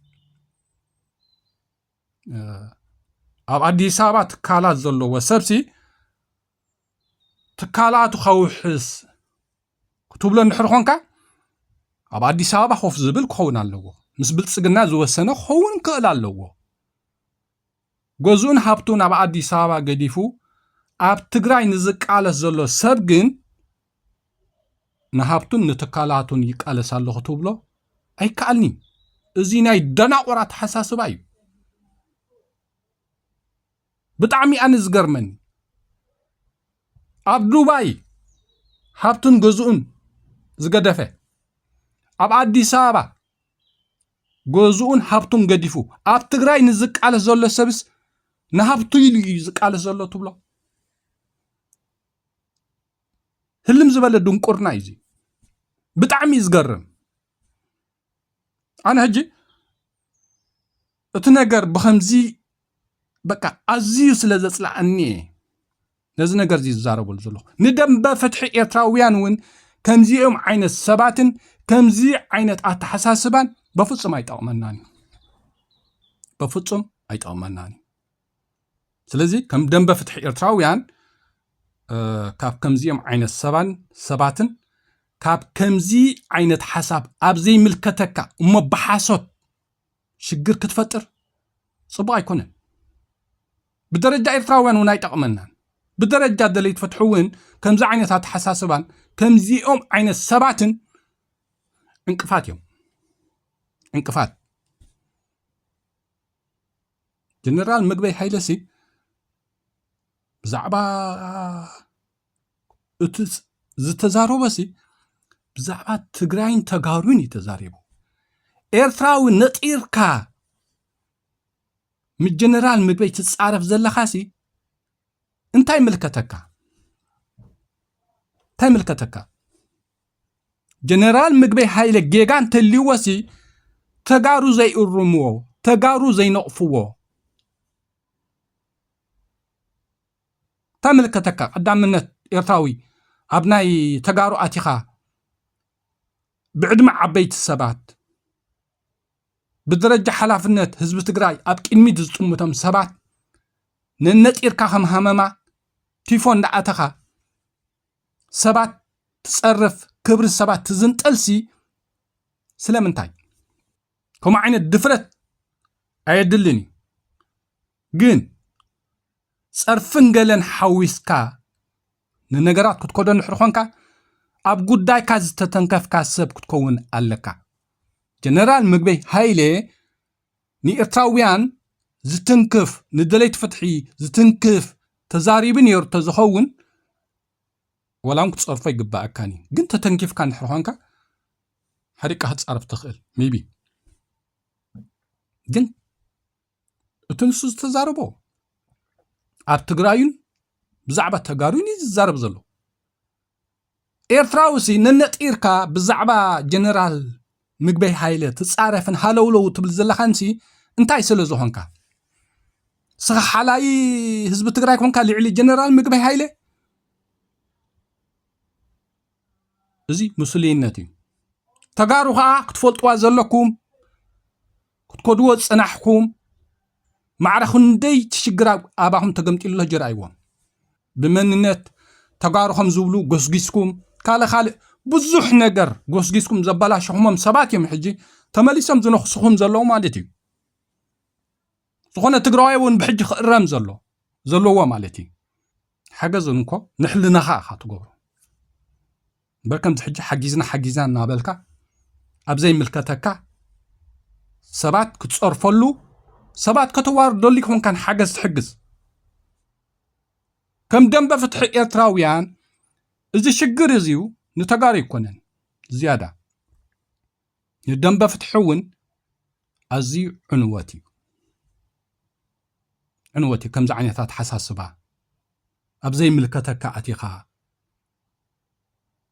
ኣብ ኣዲስ ኣበባ ትካላት ዘለዎ ሰብሲ ትካላቱ ከውሕስ ክትብሎ እንድሕር ኾንካ ኣብ ኣዲስ ኣበባ ኮፍ ዝብል ክኸውን ኣለዎ። ምስ ብልፅግና ዝወሰነ ክኸውን ክኽእል ኣለዎ። ገዝኡን ሃብቱን ኣብ ኣዲስ ኣበባ ገዲፉ ኣብ ትግራይ ንዝቃለስ ዘሎ ሰብ ግን ንሃብቱን ንትካላቱን ይቃለስ ኣሎ ክትብሎ ኣይከኣልኒ። እዚ ናይ ደናቑር ኣተሓሳስባ እዩ። ብጣዕሚ ኣነ ዝገርመኒ ኣብ ዱባይ ሃብቱን ገዝኡን ዝገደፈ ኣብ ኣዲስ ኣበባ ገዝኡን ሃብቱን ገዲፉ ኣብ ትግራይ ንዝቃለስ ዘሎ ሰብስ ንሃብቱ ኢሉ እዩ ዝቃለስ ዘሎ ትብሎ? ህልም ዝበለ ድንቁርና እዩ። ብጣዕሚ እዩ ዝገርም። ኣነ ሕጂ እቲ ነገር ብኸምዚ በቃ ኣዝዩ ስለ ዘፅላኣኒ እየ ነዚ ነገር እዚ ዝዛረበሉ ዘለኹ። ንደንበ ፍትሒ ኤርትራውያን እውን ከምዚኦም ዓይነት ሰባትን ከምዚ ዓይነት ኣተሓሳስባን በፍፁም ኣይጠቕመናን እዩ። በፍፁም ኣይጠቕመናን እዩ። ስለዚ ከም ደንበ ፍትሒ ኤርትራውያን ካብ ከምዚኦም ዓይነት ሰባን ሰባትን ካብ ከምዚ ዓይነት ሓሳብ ኣብ ዘይምልከተካ እሞ ብሓሶት ሽግር ክትፈጥር ፅቡቅ ኣይኮነን። ብደረጃ ኤርትራውያን እውን ኣይጠቕመናን። ብደረጃ ደለይቲ ፍትሒ እውን ከምዚ ዓይነት ኣተሓሳስባን ከምዚኦም ዓይነት ሰባትን ዕንቅፋት እዮም። ዕንቅፋት። ጀነራል ምግበይ ሃይለሲ ብዛዕባ እቲ ዝተዛረበሲ ብዛዕባ ትግራይን ተጋሩን እዩ ተዛሪቡ። ኤርትራዊ ነጢርካ ምስ ጀነራል ምግበይ ትጻረፍ ዘለኻሲ እንታይ ምልከተካ? እንታይ ምልከተካ? ጀነራል ምግበይ ሃይለ ጌጋ እንተልይዎሲ ተጋሩ ዘይእርምዎ፣ ተጋሩ ዘይነቕፍዎ እንታይ ምልከተካ? ቀዳምነት ኤርትራዊ ኣብ ናይ ተጋሩ ኣቲኻ ብዕድመ ዓበይቲ ሰባት ብደረጃ ሓላፍነት ህዝቢ ትግራይ ኣብ ቅድሚት ዝጥምቶም ሰባት ነነጢርካ ከም ሃመማ ቲፎ እንዳኣተኻ ሰባት ትጸርፍ፣ ክብሪ ሰባት ትዝንጠልሲ ስለምንታይ? ከምኡ ዓይነት ድፍረት ኣየድልን እዩ። ግን ጸርፍን ገለን ሓዊስካ ንነገራት ክትኮዶ እንድሕር ኾንካ ኣብ ጉዳይካ ዝተተንከፍካ ሰብ ክትከውን ኣለካ። ጀነራል ምግበይ ሃይለ ንኤርትራውያን ዝትንክፍ፣ ንደለይቲ ፍትሒ ዝትንክፍ ተዛሪቡ ነይሩ ተዝኸውን ዋላ እውን ክትጸርፎ ይግባኣካን እዩ። ግን ተተንኪፍካ እንድሕር ኾንካ ሓሪቃ ክትጻረፍ ትኽእል ሜቢ። ግን እቲ ንሱ ዝተዛረቦ ኣብ ትግራዩን ብዛዕባ ተጋሩን እዩ ዝዛረብ ዘሎ። ኤርትራዊ ሲ ነነጢርካ ብዛዕባ ጀነራል ምግበይ ሃይለ ትጻረፍን ሃለውለው ትብል ዘለኻንሲ እንታይ ስለ ዝኾንካ? ስኻ ሓላይ ህዝቢ ትግራይ ኮንካ ልዕሊ ጀነራል ምግበይ ሃይለ? እዚ ምስሉይነት እዩ። ተጋሩ ኸኣ ክትፈልጥዋ ዘለኩም ክትከድዎ ዝጸናሕኩም ማዕረ ክንደይ ሽግር ኣብ- ኣባኹም ተገምጢሉ ኣሎ ጀርኣይዎም። ብመንነት ተጋሩ ከም ዝብሉ ጎስጊስኩም ካልእ ካልእ ብዙሕ ነገር ጎስጊስኩም ዘበላሸኹሞም ሰባት እዮም ሕጂ ተመሊሶም ዝነኽስኹም ዘለዉ ማለት እዩ። ዝኾነ ትግራዋይ እውን ብሕጂ ክእረም ዘሎ ዘለዎ ማለት እዩ። ሓገዝ እንኮ ንሕልናኻ ኢኻ ትገብሮ እምበር ከምዚ ሕጂ ሓጊዝና ሓጊዝና እናበልካ ኣብ ዘይምልከተካ ሰባት ክትጸርፈሉ ሰባት ከተዋርደሉ ይኮንካን ሓገዝ ትሕግዝ። ከም ደንበ ፍትሒ ኤርትራውያን እዚ ሽግር እዚዩ ንተጋሩ ኣይኮነን ዝያዳ ንደንበ ፍትሒ እውን ኣዝዩ ዕንወት እዩ። ዕንወት እዩ ከምዚ ዓይነት ኣተሓሳስባ ኣብ ዘይምልከተካ ኣቲኻ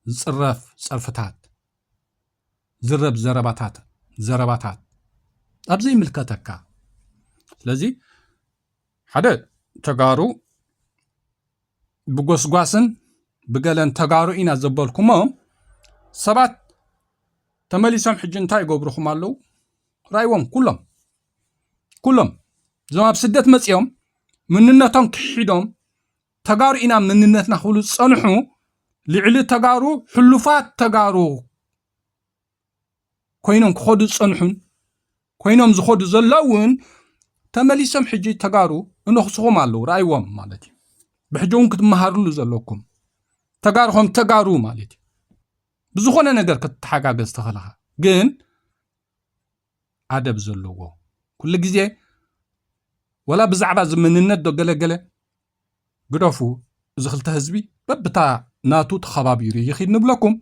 ዝጽረፍ ጸርፍታት ዝረብ ዘረባታት ዘረባታት ኣብ ዘይምልከተካ። ስለዚ ሓደ ተጋሩ ብጎስጓስን ብገለን ተጋሩ ኢና ዘበልኩሞም ሰባት ተመሊሶም ሕጂ እንታይ ይገብሩኹም ኣለዉ? ራይዎም ኩሎም ኩሎም እዞም ኣብ ስደት መጺኦም ምንነቶም ክሒዶም ተጋሩ ኢና ምንነትና ክብሉ ዝጸንሑ ልዕሊ ተጋሩ ሕሉፋት ተጋሩ ኮይኖም ክኸዱ ዝጸንሑን ኮይኖም ዝኸዱ ዘለውን ተመሊሶም ሕጂ ተጋሩ እነኽስኹም ኣለዉ ርኣይዎም ማለት እዩ። ብሕጂ እውን ክትመሃርሉ ዘለኩም ተጋሩ ከም ተጋሩ ማለት እዩ። ብዝኾነ ነገር ክትተሓጋገዝ ተኸለኻ ግን ኣደብ ዘለዎ ኩሉ ግዜ ወላ ብዛዕባ ዝምንነት ዶ ገለገለ ግደፉ። እዚ ክልተ ህዝቢ በብታ ናቱ ተኸባቢሩ ይኺድ ንብለኩም።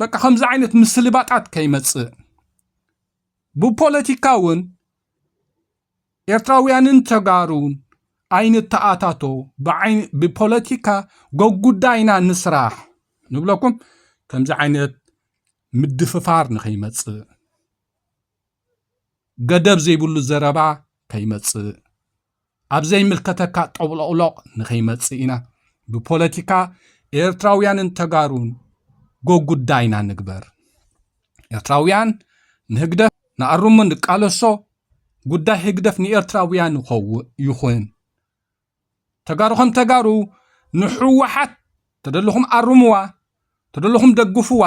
በቃ ከምዚ ዓይነት ምስልባጣት ከይመጽእ ብፖለቲካ እውን ኤርትራውያንን ተጋሩን ኣይንተኣታቶ ብፖለቲካ ገጉዳይና ንስራሕ ንብለኩም። ከምዚ ዓይነት ምድፍፋር ንኸይመጽእ ገደብ ዘይብሉ ዘረባ ከይመጽእ ኣብ ዘይምልከተካ ጠብሎቕሎቕ ንኸይመጽእ ኢና ብፖለቲካ ኤርትራውያንን ተጋሩን ጎጉዳይና ንግበር። ኤርትራውያን ንህግደፍ ንኣርሞ ንቃለሶ ጉዳይ ህግደፍ ንኤርትራውያን ይኸውን። ተጋሩ ከም ተጋሩ ንሕወሓት ተደለኹም ኣርምዋ ተደለኹም ደግፍዋ።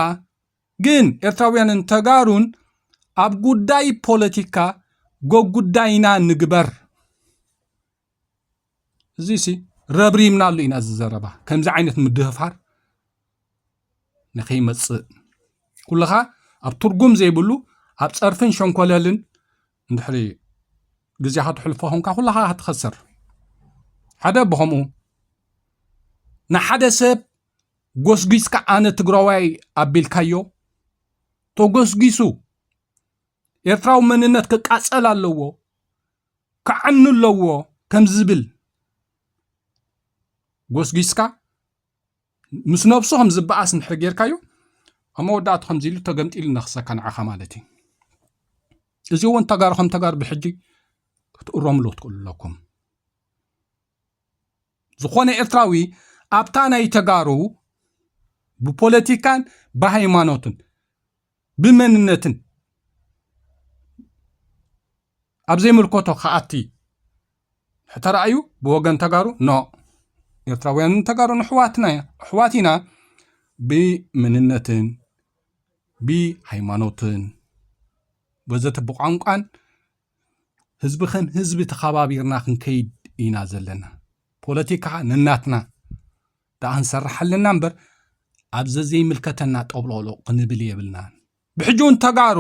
ግን ኤርትራውያንን ተጋሩን ኣብ ጉዳይ ፖለቲካ ጎጉዳይና ንግበር። እዚሲ ረብሪምናሉ ኢና እዚ ዘረባ ከምዚ ዓይነት ምድህፋር ንኸይመጽእ ኩልኻ ኣብ ትርጉም ዘይብሉ ኣብ ጸርፍን ሸንኮለልን እንድሕሪ ግዜኻ ትሕልፎ ኾንካ ኩላኻ ክትኸስር። ሓደ ብኸምኡ ንሓደ ሰብ ጎስጒስካ ኣነ ትግራዋይ ኣቢልካዮ፣ ተጎስጒሱ ኤርትራዊ መንነት ክቃጸል ኣለዎ፣ ክዓኑ ኣለዎ ከም ዝብል ጎስጒስካ ምስ ነብሱ ከም ዝበኣስ እንድሕር ጌርካዮ፣ ኣብ መወዳእቱ ከምዚ ኢሉ ተገምጢሉ ነኽሰካ ንዓኻ ማለት እዩ። እዚ እውን ተጋሩ ከም ተጋሩ ብሕጂ ክትእረምሉ ክትክእሉ ኣለኩም። ዝኾነ ኤርትራዊ ኣብታ ናይ ተጋሩ ብፖለቲካን ብሃይማኖትን ብመንነትን ኣብ ዘይምልከቶ ክኣቲ ተራእዩ ብወገን ተጋሩ ኖ፣ ኤርትራውያንን ተጋሩን ኣሕዋትና ኣሕዋት ኢና። ብመንነትን ብሃይማኖትን ወዘተ ብቋንቋን ህዝቢ ከም ህዝቢ ተኸባቢርና ክንከይድ ኢና ዘለና። ፖለቲካ ነናትና ደኣ ክንሰርሕ ኣለና እምበር ኣብ ዘዘይምልከተና ጠብሎቕሎቕ ክንብል የብልናን። ብሕጂ እውን ተጋሩ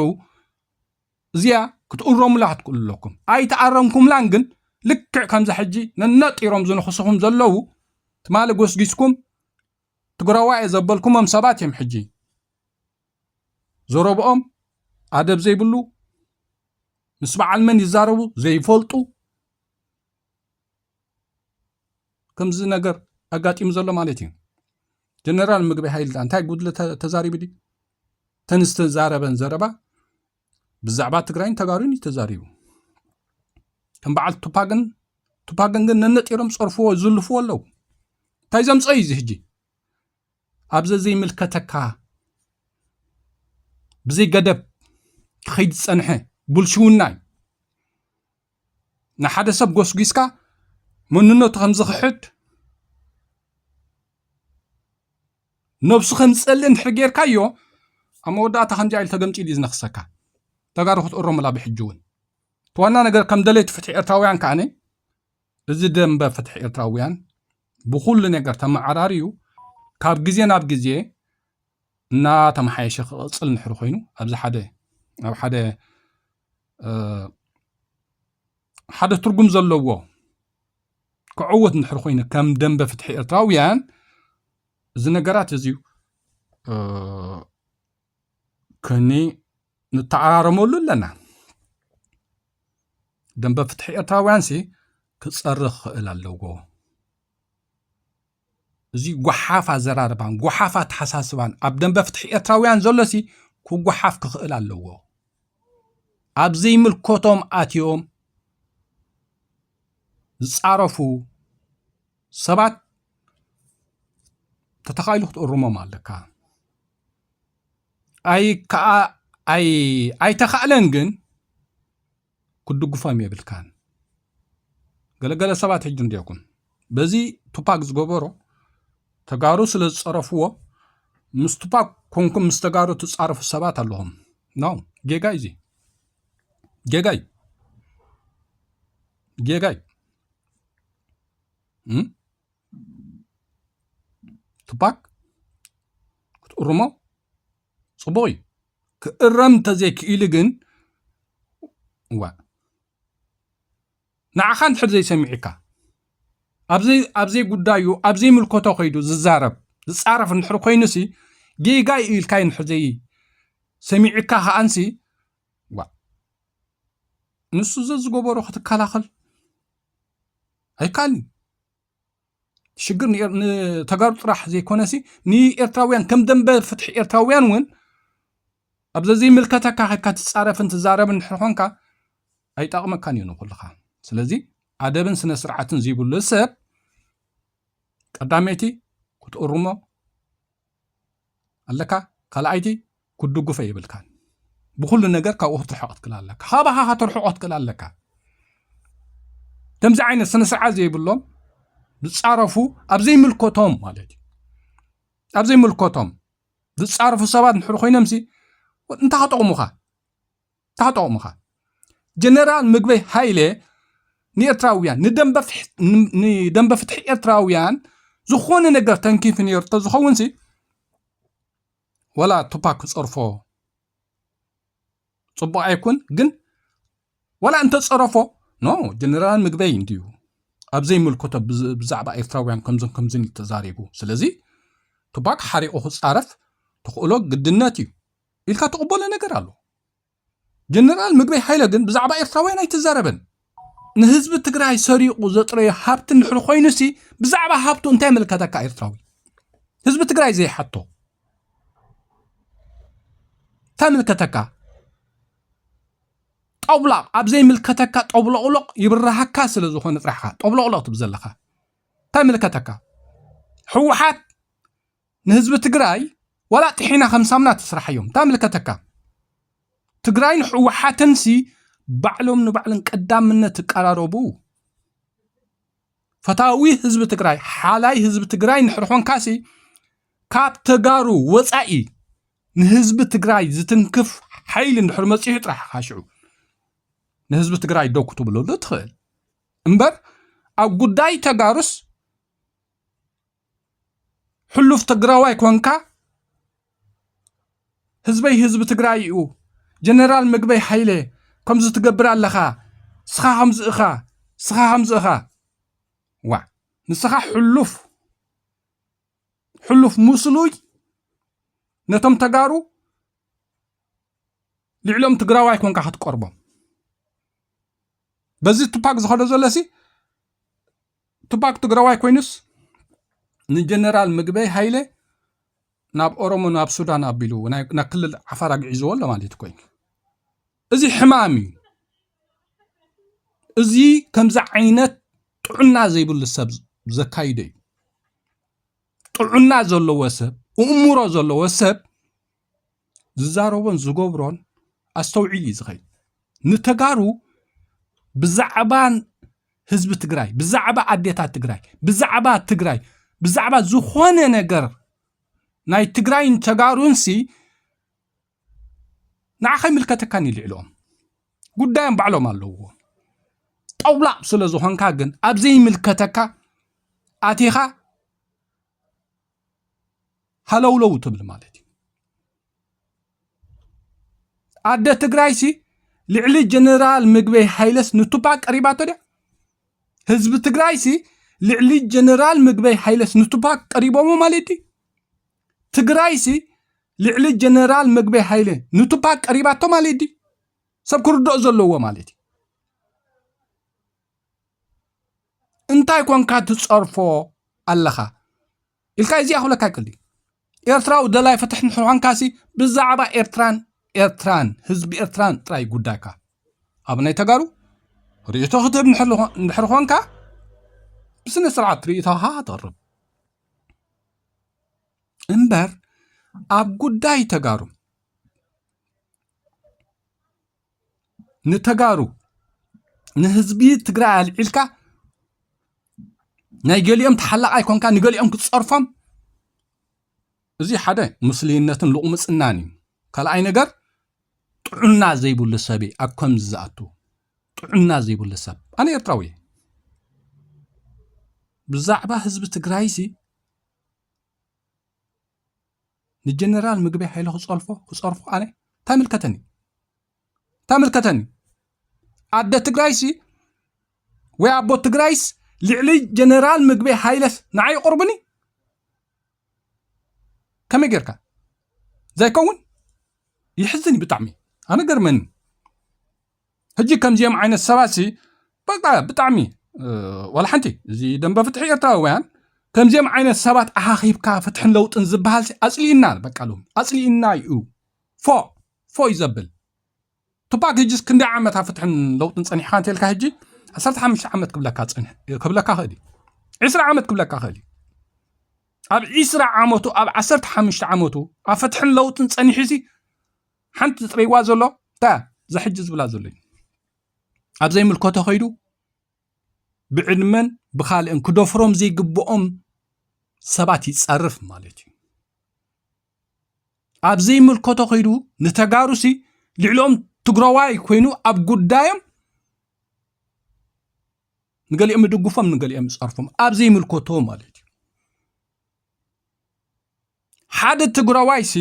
እዚኣ ክትእረሙላ ክትክእሉ ኣለኩም። ኣይተኣረምኩምላን ግን ልክዕ ከምዚ ሕጂ ነነጢሮም ዝንኽስኹም ዘለዉ ትማሊ ጎስጊስኩም ትግራዋይ እየ ዘበልኩሞም ሰባት እዮም ሕጂ ዘረብኦም ኣደብ ዘይብሉ ምስ በዓል መን ይዛረቡ ዘይፈልጡ ከምዚ ነገር ኣጋጢሙ ዘሎ ማለት እዩ። ጀነራል ምግበይ ሃይለ እንታይ ጉድለ ተ- ተዛሪቡ ድዩ? ተን ዝተዛረበን ዘረባ ብዛዕባ ትግራይን ተጋሩን እዩ ተዛሪቡ። ከም በዓል ቱፓግን ቱፓግን ግን ነነጢሮም ጸርፍዎ ዝልፍዎ ኣለዉ። እንታይ ዘምፀ እዩ እዚ ሕጂ? ኣብ ዘዘይምልከተካ ብዘይ ገደብ ክኸይድ ዝጸንሐ ብልሽውና እዩ። ንሓደ ሰብ ጎስጒስካ መንነቱ ከም ዝኽሕድ ነብሱ ከም ዝጸልእ እንድሕር ጌርካዮ ኣብ መወዳእታ ከምዚ ኢሉ ተገምጢሉ እዩ ዝነኽሰካ። ተጋሩ ክትእረሙላ ብሕጂ እውን እቲ ዋና ነገር ከም ደለይቲ ፍትሒ ኤርትራውያን ከኣነ እዚ ደንበ ፍትሒ ኤርትራውያን ብኹሉ ነገር ተመዓራርዩ ካብ ግዜ ናብ ግዜ እናተመሓየሸ ክቕጽል እንድሕር ኮይኑ ኣብዚ ሓደ ኣብ ሓደ እ፣ ሓደ ትርጉም ዘለዎ ክዕወት እንድሕር ኮይኑ ከም ደንበ ፍትሒ ኤርትራውያን እዚ ነገራት እዚ እ፣ ከኒ ንተኣራረመሉ ኣለና። ደንበ ፍትሒ ኤርትራውያን ሲ ክጸርኽ ክኽእል ኣለዎ። እዚ ጓሓፍ ኣዘራርባን ጓሓፍ ኣተሓሳስባን ኣብ ደንበ ፍትሒ ኤርትራውያን ዘሎ ሲ ክጓሓፍ ክኽእል ኣለዎ። ኣብ ዘይምልከቶም ኣትዮም ዝጻረፉ ሰባት ተተኻኢሉ ክትእርሞም ኣለካ። ኣይ ከዓ ኣይ ኣይተኻእለን ግን ክትድግፎም የብልካን። ገለገለ ሰባት ሕጂ እንዲኩም በዚ ቱፓክ ዝገበሮ ተጋሩ ስለ ዝፀረፍዎ ምስ ቱፓክ ኮንኩም ምስ ተጋሩ ትፃረፉ ሰባት ኣለኹም። ኖ ጌጋ እዩ እዚ ጌጋ እዩ ጌጋ እዩ። እም? ቱፓክ ክትእርሞ ፅቡቕ እዩ። ክእረም እንተዘይክኢሉ ግን ዋ ንዓኻ እንድሕር ዘይሰሚዕካ ኣብዘይ ኣብዘይ ጉዳዩ ኣብዘይ ምልኮቶ ከይዱ ዝዛረብ ዝፃረፍ እንድሕር ኮይኑሲ ጌጋ እዩ ኢልካ እንድሕር ዘይ ሰሚዕካ ከኣንሲ ዋ ንሱ ዘዝገበሮ ክትከላኸል ኣይከኣልን። ሽግር ንኤር- ንተጋሩ ጥራሕ ዘይኮነሲ ንኤርትራውያን ከም ደንበ ፍትሒ ኤርትራውያን እውን ኣብ ዘዘይምልከተካ ከድካ ትፃረፍን ትዛረብን እንድሕር ኮንካ ኣይጠቕመካን እዩ ንኩልኻ። ስለዚ ኣደብን ስነ ስርዓትን ዘይብሉ ሰብ ቀዳመይቲ ክትእርሞ ኣለካ፣ ካልኣይቲ ክትድግፎ የብልካን። ብኩሉ ነገር ካብኡ ክትርሕቕ ትክእል ኣለካ፣ ካባኻ ከተርሕቖ ትክእል ኣለካ። ከምዚ ዓይነት ስነ ስርዓት ዘይብሎም ዝፃረፉ ኣብ ዘይምልከቶም ማለት እዩ ኣብ ዘይምልከቶም ዝፃረፉ ሰባት እንድሕር ኮይኖምሲ እንታይ ክጠቕሙኻ እንታይ ክጠቕሙኻ? ጀነራል ምግበይ ሃይለ ንኤርትራውያን ንደንበ ፍሕ- ን- ንደንበ ፍትሒ ኤርትራውያን ዝኾነ ነገር ተንኪፉ ነይሩ ተዝኸውን ሲ ወላ ቱፓክ ክፀርፎ ጽቡቕ ኣይኩን፣ ግን ዋላ እንተጸረፎ፣ ኖ፣ ጀነራል ምግበይ እንድዩ ኣብ ዘይምልከቶ ብዝ-፣ ብዛዕባ ኤርትራውያን ከምዞን ከምዝን እዩ ተዛሪቡ። ስለዚ ቱፓክ ሓሪቑ ክጻረፍ ተኽእሎ ግድነት እዩ ኢልካ ትቕበሎ ነገር ኣሎ። ጀነራል ምግበይ ሃይለ ግን ብዛዕባ ኤርትራውያን ኣይተዛረበን። ንህዝቢ ትግራይ ሰሪቑ ዘጥረዮ ሃብቲ እንድሕር ኮይኑሲ፣ ብዛዕባ ሃብቱ እንታይ ምልከተካ ኤርትራዊ? ህዝቢ ትግራይ ዘይሓቶ እንታይ ምልከተካ? ጠብላቕ ኣብ ዘይምልከተካ ጠብሎቕሎቕ ይብርሃካ ስለ ዝኾነ ጥራሕኻ ጠብሎቕሎቕ ትብል ዘለኻ። እንታይ ምልከተካ? ህወሓት ንህዝቢ ትግራይ ዋላ ጥሒና ከም ሳምና ትስራሓዮም። እንታይ ምልከተካ? ትግራይን ህወሓትንሲ ባዕሎም ንባዕልን ቀዳምነት ትቀራረቡ። ፈታዊ ህዝቢ ትግራይ፣ ሓላይ ህዝቢ ትግራይ እንድሕር ኾንካሲ፣ ካብ ተጋሩ ወፃኢ ንህዝቢ ትግራይ ዝትንክፍ ሓይሊ እንድሕር መፂኡ ጥራሕ ኢኻ ሽዑ ንህዝቢ ትግራይ ደው ክትብለሉ ትኽእል። እምበር ኣብ ጉዳይ ተጋሩስ ሕሉፍ ትግራዋይ ኮንካ፣ ህዝበይ ህዝቢ ትግራይ እዩ፣ ጀነራል ምግበይ ሃይለ ከምዚ ትገብር ኣለኻ፣ ስኻ ከምዚ እኻ፣ ስኻ ከምዚ እኻ። ዋ፣ ንስኻ ሕሉፍ፣ ሕሉፍ ምስሉይ ነቶም ተጋሩ ልዕሎም ትግራዋይ ኮንካ ክትቀርቦም። በዚ ቱፓክ ዝኸዶ ዘሎ ሲ፣ ቱፓክ ትግራዋይ ኮይኑስ ንጀነራል ምግበይ ሃይለ ናብ ኦሮሞ፣ ናብ ሱዳን ኣቢሉ፣ ናይ፣ ናብ ክልል ዓፋር ኣግዒዝዎ ኣሎ ማለት ኮይኑ። እዚ ሕማም እዩ። እዚ ከምዚ ዓይነት ጥዑና ዘይብሉ ሰብ ዘካይዶ እዩ። ጥዑና ዘለዎ ሰብ፣ እእምሮ ዘለዎ ሰብ ዝዛረቦን ዝገብሮን ኣስተውዒሉ እዩ ዝኸይድ። ንተጋሩ ብዛዕባ ህዝቢ ትግራይ፣ ብዛዕባ ኣዴታት ትግራይ፣ ብዛዕባ ትግራይ፣ ብዛዕባ ዝኾነ ነገር ናይ ትግራይን ተጋሩንሲ ንዓኻ ይምልከተካን እዩ ልዕልኦም። ጉዳዮም ባዕሎም ኣለውዎ። ጠውላቕ ስለ ዝኾንካ ግን ኣብ ዘይምልከተካ ኣቲኻ ሃለውለው ትብል ማለት እዩ። ኣደ ትግራይሲ ልዕሊ ጀነራል ምግበይ ሃይለስ ንቱፓክ ቀሪባቶ ድያ? ህዝቢ ትግራይሲ ልዕሊ ጀነራል ምግበይ ሃይለስ ንቱፓክ ቀሪቦሞ ማለት ድዩ? ትግራይሲ ልዕሊ ጀነራል ምግበይ ሃይለ ንቱፓክ ቀሪባቶ ማለት ድዩ? ሰብ ክርድኦ ዘለዎ ማለት እዩ። እንታይ ኮንካ ትጸርፎ ኣለኻ ኢልካ እዚኣ ክብለካ ይክእል ድዩ? ኤርትራዊ ደላይ ፍትሒ እንድሕር ኳንካሲ ብዛዕባ ኤርትራን ኤርትራን ህዝቢ ኤርትራን ጥራይ ጉዳይካ። ኣብ ናይ ተጋሩ ርእይቶ ክትህብ እንድሕር ኾ-፣ እንድሕር ኾንካ ብስነ ስርዓት ርእይቶኻ ተቕርብ እምበር ኣብ ጉዳይ ተጋሩ ንተጋሩ ንህዝቢ ትግራይ ኣልዒልካ ናይ ገሊኦም ተሓላቓይ ኮንካ ንገሊኦም ክትጸርፎም፣ እዚ ሓደ ምስልይነትን ልቑምጽናን እዩ። ካልኣይ ነገር ጥዑና ዘይብሉ ሰብ እዩ ኣብ ከምዚ ዝኣቱ። ጥዑና ዘይብሉ ሰብ። ኣነ ኤርትራዊ እየ። ብዛዕባ ህዝቢ ትግራይሲ ንጀነራል ምግበይ ሃይለ ክጸልፎ፣ ክጸርፎ ኣነ እንታይ ምልከተኒ? እንታይ ምልከተኒ? ኣደ ትግራይሲ ወይ ኣቦ ትግራይስ ልዕሊ ጀነራል ምግበይ ሃይለስ ንዓይ ይቐርቡኒ? ከመይ ጌርካ? ዘይከውን? ይሕዝን እዩ ብጣዕሚ። ኣነ ገርመኒ። ሕጂ ከምዚኦም ዓይነት ሰባትሲ በቃ ብጣዕሚ፣ እ፣ ዋላ ሓንቲ እዚ ደንበ ፍትሒ ኤርትራውያን ከምዚኦም ዓይነት ሰባት ኣኻኺብካ ፍትሕን ለውጥን ዝበሃልሲ ኣጽሊእና በቃ ሎም። ኣጽሊእና እዩ። ፎ፣ ፎ እዩ ዘብል። ቱፓክ ሕጂስ ክንደይ ዓመት ኣብ ፍትሕን ለውጥን ጸኒሕካ እንተልካ ሕጂ ዓሰርተ ሓሙሽተ ዓመት ክብለካ ጸኒሕ-፣ ክብለካ ክእል እዩ። ዕስራ ዓመት ክብለካ ክእል እዩ። ኣብ ዕስራ ዓመቱ፣ ኣብ ዓሰርተ ሓሙሽተ ዓመቱ ኣብ ፍትሕን ለውጥን ጸኒሑሲ ሓንቲ ዝጥረይዋ ዘሎ እንታይ እያ? እዛ ሕጂ ዝብላ ዘሎ እዩ። ኣብ ዘይምልከቶ ከይዱ ብዕድመን ብኻልእን ክደፍሮም ዘይግብኦም ሰባት ይጸርፍ ማለት እዩ። ኣብ ዘይምልከቶ ከይዱ ንተጋሩሲ ልዕሊኦም ትግራዋይ ኮይኑ ኣብ ጉዳዮም ንገሊኦም ይድግፎም ንገሊኦም ይጸርፎም ኣብ ዘይምልከቶ ማለት እዩ። ሓደ ትግራዋይሲ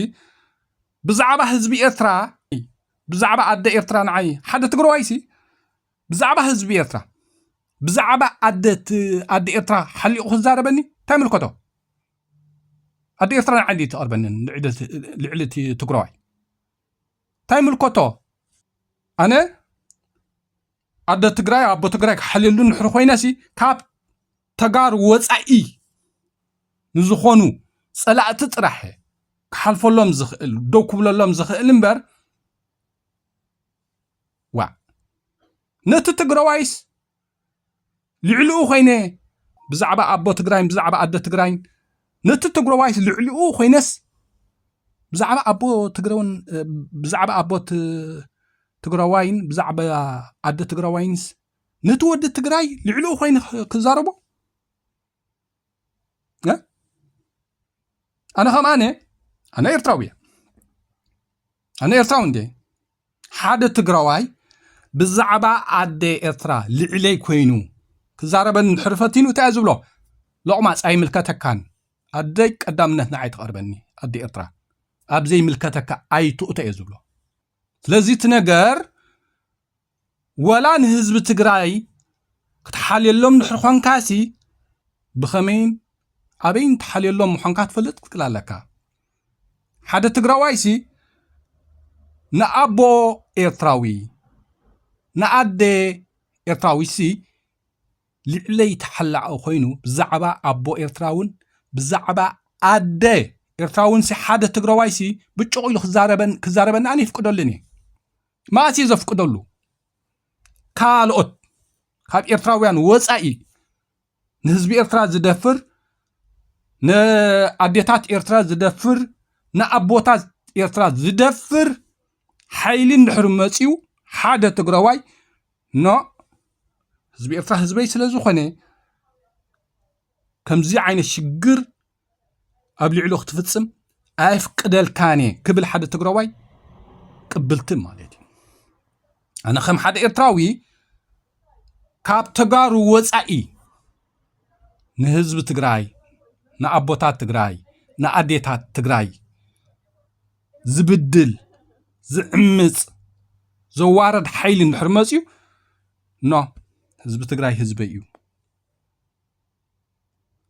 ብዛዕባ ህዝቢ ኤርትራ ብዛዕባ ኣደ ኤርትራ ንዓይ ሓደ ትግራዋይሲ ብዛዕባ ህዝቢ ኤርትራ ብዛዕባ ኣደ ት- ኣደ ኤርትራ ሓሊቑ ክዛረበኒ እንታይ ምልከቶ? ኣደ ኤርትራ ንዓይ ድዩ ትቐርበኒ ልዕሊ እቲ- ልዕሊ እቲ ትግራዋይ? እንታይ ምልከቶ? ኣነ ኣደ ትግራይ ኣቦ ትግራይ ክሓልየሉ እንድሕር ኮይነሲ ካብ ተጋሩ ወፃኢ ንዝኾኑ ፀላእቲ ጥራሕ ክሓልፈሎም ዝኽእል ደው ክብለሎም ዝኽእል እምበር ዋ ነቲ ትግራዋይስ ልዕሊኡ ኮይነ ብዛዕባ ኣቦ ትግራይን ብዛዕባ ኣደ ትግራይን ነቲ ትግራዋይስ ልዕሊኡ ኮይነስ ብዛዕባ ኣቦ ትግራውን ብዛዕባ ኣቦ ትግራዋይን ብዛዕባ ኣደ ትግራዋይንስ ነቲ ወዲ ትግራይ ልዕሊኡ ኮይነ ክዛረቦ ኣነ ከም ኣነ ኣነ ኤርትራዊ ኣነ ኤርትራዊ እንዴ ሓደ ትግራዋይ ብዛዕባ ኣደ ኤርትራ ልዕለይ ኮይኑ ክዛረበን እንድሕር ፈቲኑ እንታይ ዝብሎ ሎቕማፅ ኣይምልከተካን ኣደይ ቀዳምነት ንዓይ ትቐርበኒ ኣደ ኤርትራ ኣብ ዘይምልከተካ ኣይትእቶ እየ ዝብሎ ስለዚ እቲ ነገር ወላ ንህዝቢ ትግራይ ክትሓልየሎም ድሕር ኾንካሲ ብኸመይን ኣበይን ትሓልየሎም ምዃንካ ትፈልጥ ክትክል ኣለካ ሓደ ትግራዋይሲ ንኣቦ ኤርትራዊ ንኣደ ኤርትራዊሲ ልዕለይ ተሓላቒ ኮይኑ ብዛዕባ ኣቦ ኤርትራውን ብዛዕባ ኣደ ኤርትራውንሲ ሓደ ትግራዋይሲ ብጭቑ ኢሉ ክዛረበን ክዛረበና ኣነ ይፍቅደሉን እየ ማእሲ ዘፍቅደሉ ካልኦት ካብ ኤርትራውያን ወፃኢ ንህዝቢ ኤርትራ ዝደፍር ንኣዴታት ኤርትራ ዝደፍር ንኣቦታት ኤርትራ ዝደፍር ሓይሊ እንድሕር መፂኡ ሓደ ትግራዋይ ኖ ህዝቢ ኤርትራ ህዝበይ ስለ ዝኾነ ከምዚ ዓይነት ሽግር ኣብ ልዕሉ ክትፍጽም ኣየፍቅደልካን እየ ክብል ሓደ ትግራዋይ ቅብልቲ ማለት እዩ ኣነ ከም ሓደ ኤርትራዊ ካብ ተጋሩ ወፃኢ ንህዝቢ ትግራይ ንኣቦታት ትግራይ ንኣዴታት ትግራይ ዝብድል ዝዕምፅ ዘዋረድ ሓይሊ እንድሕር መፅዩ ኖ ህዝቢ ትግራይ ህዝበይ እዩ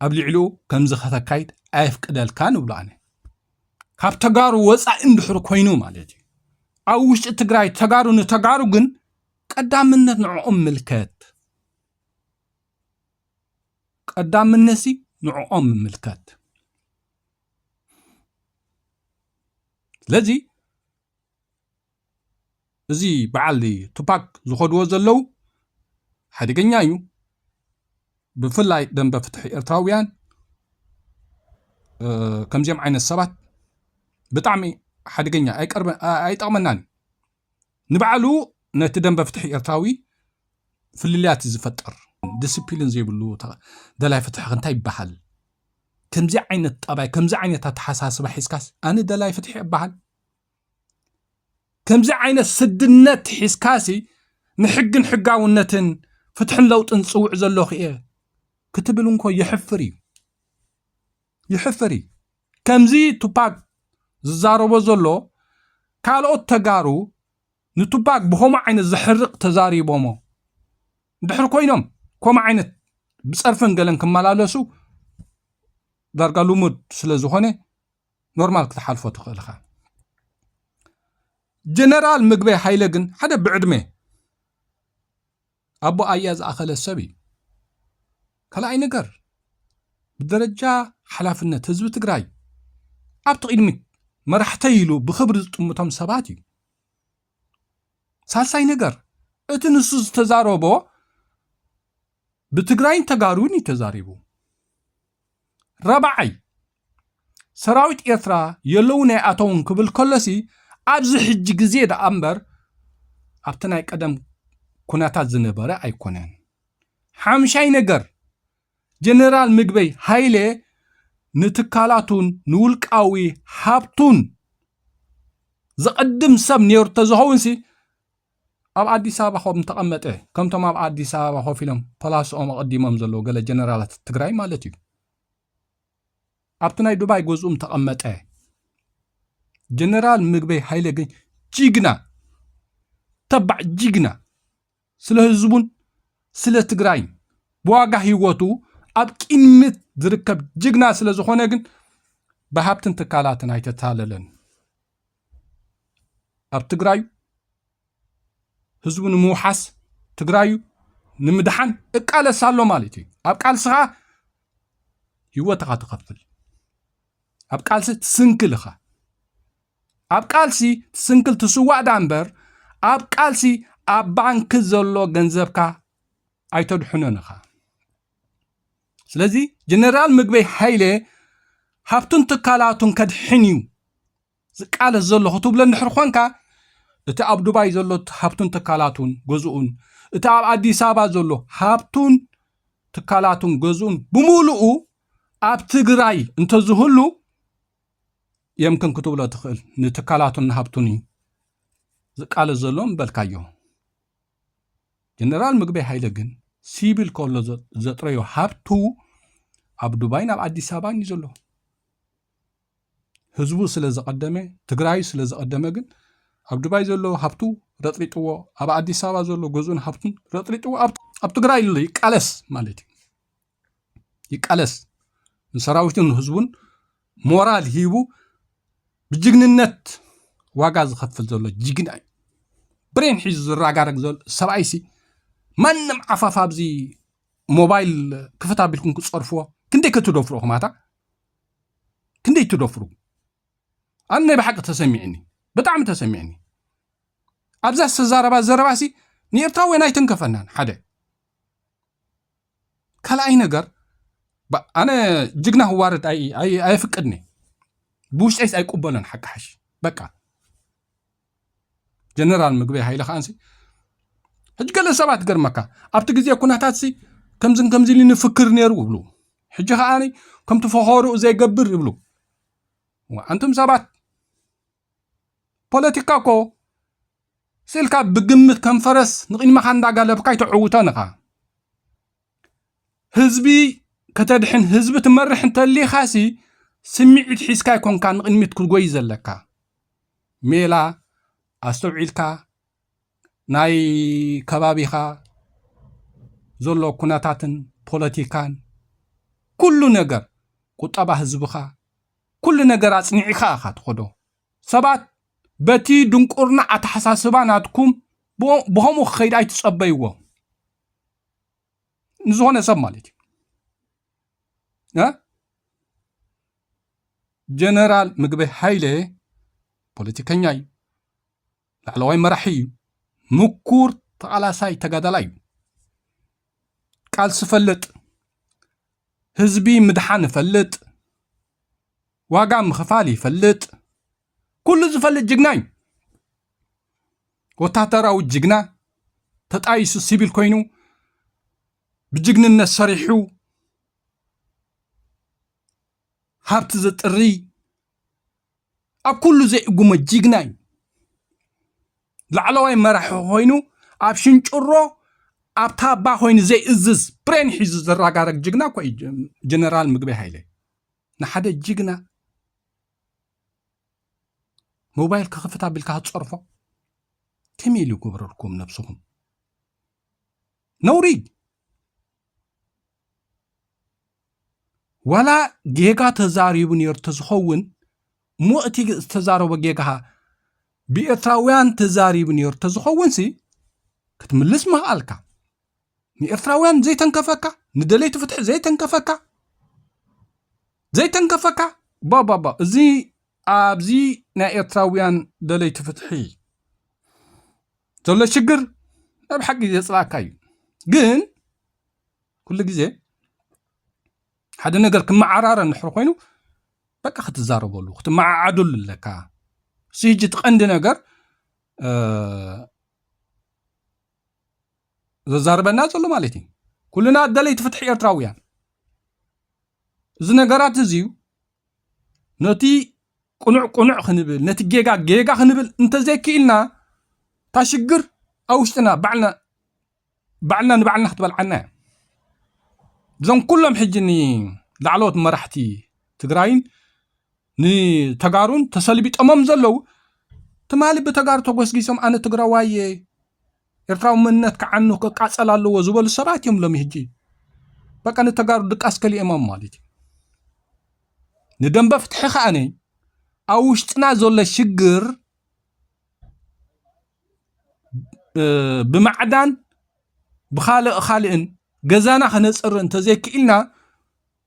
ኣብ ልዕሊኡ ከምዚ ከተካይድ ኣየፍቅደልካን እብሎ ኣነ ካብ ተጋሩ ወፃኢ እንድሕር ኮይኑ ማለት እዩ ኣብ ውሽጢ ትግራይ ተጋሩ ንተጋሩ ግን ቀዳምነት ንዕኦም ምልከት ቀዳምነትሲ ንዕኦም ምልከት ስለዚ እዚ በዓል ቱፓክ ዝኸድዎ ዘለዉ ሓደገኛ እዩ ብፍላይ ደንበ ፍትሒ ኤርትራውያን ከምዚኦም ዓይነት ሰባት ብጣዕሚ ሓደገኛ ኣይጠቕመናን ንባዕሉ ነቲ ደንበ ፍትሒ ኤርትራዊ ፍልልያት ዝፈጥር ዲስፕሊን ዘይብሉ ደላይ ፍትሒ እንታይ ይበሃል ከምዚ ዓይነት ጠባይ ከምዚ ዓይነት ኣተሓሳስባ ሒዝካስ ኣነ ደላይ ፍትሒ ይበሃል ከምዚ ዓይነት ስድነት ሒዝካሲ ንሕግን ሕጋውነትን ፍትሕን ለውጥን ዝፅውዕ ዘለኹ እየ ክትብል እንኮ የሕፍር እዩ ይሕፍር እዩ ከምዚ ቱፓክ ዝዛረቦ ዘሎ ካልኦት ተጋሩ ንቱፓክ ብኸምኡ ዓይነት ዘሕርቕ ተዛሪቦሞ ድሕር ኮይኖም ከምኡ ዓይነት ብፀርፍን ገለን ክመላለሱ ዳርጋ ልሙድ ስለ ዝኾነ ኖርማል ክትሓልፎ ትኽእል ኢኻ ጀነራል ምግበይ ሃይለ ግን ሓደ ብዕድመ ኣቦ ኣያ ዝኣኸለ ሰብ እዩ ካልኣይ ነገር ብደረጃ ሓላፍነት ህዝቢ ትግራይ ኣብቲ ቅድሚት መራሕተይ ኢሉ ብክብሪ ዝጥምቶም ሰባት እዩ ሳልሳይ ነገር እቲ ንሱ ዝተዛረቦ ብትግራይን ተጋሩን እዩ ተዛሪቡ ራብዓይ ሰራዊት ኤርትራ የለውን ኣይኣተውን ክብል ከሎሲ ኣብዚ ሕጂ ግዜ ደኣ እምበር ኣብቲ ናይ ቀደም ኩነታት ዝነበረ ኣይኮነን ሓምሻይ ነገር ጀነራል ምግበይ ሃይለ ንትካላቱን ንውልቃዊ ሃብቱን ዘቐድም ሰብ ነይሩ ተዝኸውን ሲ ኣብ ኣዲስ ኣበባ ከም ተቐመጠ ከምቶም ኣብ ኣዲስ ኣበባ ኮፍ ኢሎም ፖላስኦም ኣቐዲሞም ዘለዉ ገለ ጀነራላት ትግራይ ማለት እዩ ኣብቲ ናይ ዱባይ ገዝኡም ተቐመጠ ጀነራል ምግበይ ሃይለ ግን ጅግና ተባዕ ጅግና፣ ስለ ህዝቡን ስለ ትግራይን ብዋጋ ህይወቱ ኣብ ቅድሚት ዝርከብ ጅግና ስለ ዝኾነ ግን ብሃብትን ትካላትን ኣይተታለለን። ኣብ ትግራዩ ህዝቡ ንምውሓስ፣ ትግራዩ ንምድሓን እቃለስ ኣሎ ማለት እዩ። ኣብ ቃልስኻ ህይወትኻ ትኸፍል፣ ኣብ ቃልሲ ትስንክል ኢኻ። ኣብ ቃልሲ ትስንክል ትስዋእ ዳ እምበር ኣብ ቃልሲ ኣብ ባንክ ዘሎ ገንዘብካ ኣይተድሕኖን ኢኻ። ስለዚ ጀነራል ምግበይ ሃይለ ሃብቱን ትካላቱን ከድሕን እዩ ዝቃለስ ዘሎ ክትብሎ እንድሕር ኾንካ፣ እቲ ኣብ ዱባይ ዘሎ ሃብቱን ትካላቱን ገዝኡን፣ እቲ ኣብ ኣዲስ ኣበባ ዘሎ ሃብቱን ትካላቱን ገዝኡን ብምሉኡ ኣብ ትግራይ እንተዝህሉ የምክን ክትብሎ ትኽእል። ንትካላቱን ንሃብቱን እዩ ዝቃለስ ዘሎ ምበልካዮ። ጀነራል ምግበይ ሃይለ ግን ሲቪል ከሎ ዘ-፣ ዘጥረዮ ሃብቱ ኣብ ዱባይን ኣብ ኣዲስ ኣበባን እዩ ዘሎ። ህዝቡ ስለ ዘቐደመ፣ ትግራዩ ስለ ዘቐደመ ግን ኣብ ዱባይ ዘሎ ሃብቱ ረጥሪጥዎ፣ ኣብ ኣዲስ ኣበባ ዘሎ ገዝኡን ሃብቱን ረጥሪጥዎ ኣብ፣ ኣብ ትግራይ ኣሎ ይቃለስ ማለት እዩ። ይቃለስ። ንሰራዊቱን ንህዝቡን ሞራል ሂቡ ብጅግንነት ዋጋ ዝኸፍል ዘሎ ጅግና እዩ። ብሬን ሒዙ ዝራጋረግ ዘሎ ሰብኣይ ሲ ማንም ዓፋፍ ኣብዚ ሞባይል ክፍት ኣቢልኩም ክጸርፍዎ ክንደይ ክትደፍሩ ኢኹም ኣታ? ክንደይ ትደፍሩ? ኣነ ናይ ብሓቂ ተሰሚዕኒ፣ ብጣዕሚ ተሰሚዕኒ። ኣብዛ ዝተዛረባ ዘረባሲ ንኤርትራውያን ኣይተንከፈናን ሓደ። ካልኣይ ነገር፣ ባ-፣ ኣነ ጅግና ክዋረድ ኣይ-፣ ኣይ-፣ ኣየፍቅድኒ። ብውሽጠይስ ኣይቅበሎን ሓቂ ሓሽ። በቃ። ጀነራል ምግበይ ሃይለ ከኣ ኣንሲ፣ ሕጂ ገለ ሰባት ገርመካ፣ ኣብቲ ግዜ ኩነታትሲ ከምዝን ከምዚ ኢሉ ንፍክር ነይሩ ይብሉ። ሕጂ ከኣ ከምቲ ፈኸርኡ ዘይገብር ይብሉ። ዋ፣ ኣንቱም ሰባት፣ ፖለቲካ እኮ ስኢልካ ብግምት ከም ፈረስ ንቕድሚኻ እንዳጋለብካ ኣይተዕውቶን ኢኻ። ህዝቢ ከተድሕን፣ ህዝቢ ትመርሕ እንተሊኻሲ ስምዒት ሒዝካ ኣይኮንካ ንቕድሚት ክትጎይ ዘለካ። ሜላ ኣስተውዒልካ ናይ ከባቢኻ ዘሎ ኩነታትን ፖለቲካን ኩሉ ነገር፣ ቁጠባ ህዝብኻ፣ ኩሉ ነገር ኣጽኒዕካ ኢኻ ትኸዶ። ሰባት በቲ ድንቁርና ኣተሓሳስባ ናትኩም ብኦ-፣ ብኸምኡ ክኸይድ ኣይትጸበይዎ። ንዝኾነ ሰብ ማለት እዩ። እ? ጀነራል ምግበይ ሃይለ ፖለቲከኛ እዩ። ላዕለዋይ መራሒ እዩ። ምኩር ተቓላሳይ ተጋዳላይ እዩ። ቃልሲ ፈልጥ፣ ህዝቢ ምድሓን ይፈልጥ፣ ዋጋ ምኽፋል ይፈልጥ፣ ኩሉ ዝፈልጥ ጅግና እዩ። ወታደራዊ ጅግና፣ ተጣይሱ ሲቪል ኮይኑ ብጅግንነት ሰሪሑ ሃብቲ ዘጥሪ ኣብ ኩሉ ዘይእጉሞ ጅግና እዩ። ላዕለዋይ መራሒ ኮይኑ ኣብ ሽንጭሮ ኣብ ታባ ኮይኑ ዘይእዝዝ ብሬን ሒዙ ዘራጋረግ ጅግና እኮ እዩ ጀ-፣ ጀነራል ምግበይ ሃይለ። ንሓደ ጅግና ሞባይል ክኽፍት ኣቢልካ ክትጸርፎ ከመይ ኢሉ ይገብረልኩም ነብስኹም? ነውሪ። ዋላ ጌጋ ተዛሪቡ ነይሩ ተዝኸውን፣ እሞ እቲ ዝተዛረቦ ጌጋኻ ብኤርትራውያን ተዛሪቡ ነይሩ ተዝኸውን ሲ ክትምልስ ምኽኣልካ። ንኤርትራውያን ዘይተንከፈካ፣ ንደለይቲ ፍትሒ ዘይተንከፈካ፣ ዘይተንከፈካ። ባባባ፣ እዚ ኣብዚ ናይ ኤርትራውያን ደለይቲ ፍትሒ ዘሎ ሽግር ናይ ብሓቂ ዘጽላእካ እዩ። ግን ኩሉ ግዜ ሓደ ነገር ክመዓራረ እንድሕር ኮይኑ በቃ ክትዛረበሉ፣ ክትመዓዓደሉ ኣለካ። እዚ ሕጂ እቲ ቀንዲ ነገር፣ እ፣ ዘዛርበና ዘሎ ማለት እዩ። ኩልና ደለይቲ ፍትሒ ኤርትራውያን። እዚ ነገራት እዚ እዩ ነቲ ቅኑዕ ቅኑዕ ክንብል፣ ነቲ ጌጋ ጌጋ ክንብል እንተዘይክኢልና፣ እታ ሽግር ኣብ ውሽጥና ባዕልና፣ ባዕልና ንባዕልና ክትበልዓና እያ። እዞም ኩሎም ሕጂ ንላዕለዎት መራሕቲ ትግራይን ንተጋሩን ተሰልቢጦሞም ዘለዉ፣ ትማሊ ብተጋሩ ተጎስጊሶም፣ ኣነ ትግራዋይ እየ፣ ኤርትራዊ መንነት ክዓኑ ክቃጸል ኣለዎ ዝበሉ ሰባት እዮም ሎሚ ሕጂ በቃ ንተጋሩ ድቃስ ከሊኦሞም ማለት እዩ። ንደንበ ፍትሒ ከኣነ ኣብ ውሽጥና ዘሎ ሽግር ብማዕዳን ብኻልእ ካልእን ገዛና ከነፅሪ እንተዘይክኢልና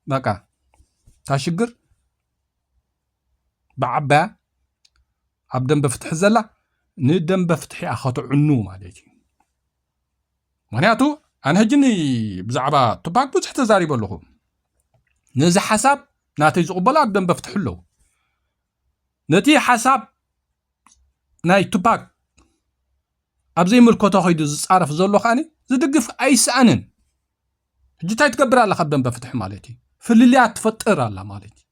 በቃ እታ ሽግር ብዓባያ ኣብ ደንበ ፍትሒ ዘላ ንደንበ ፍትሒ እያ ከተዕኑ ማለት እዩ። ምክንያቱ ኣነ ሕጂ ብዛዕባ ቱፓክ ብዙሕ ተዛሪበ ኣለኹ። ነዚ ሓሳብ ናተይ ዝቕበሉ ኣብ ደንበ ፍትሒ ኣለዉ። ነቲ ሓሳብ ናይ ቱፓክ ኣብ ዘይምልከቶ ከይዱ ዝፃረፍ ዘሎ ከዓኒ ዝድግፍ ኣይሰኣንን። ሕጂ እንታይ ትገብር ኣላ ካብ ደንበ ፍትሒ ማለት እዩ? ፍልልያት ትፈጥር ኣላ ማለት እዩ።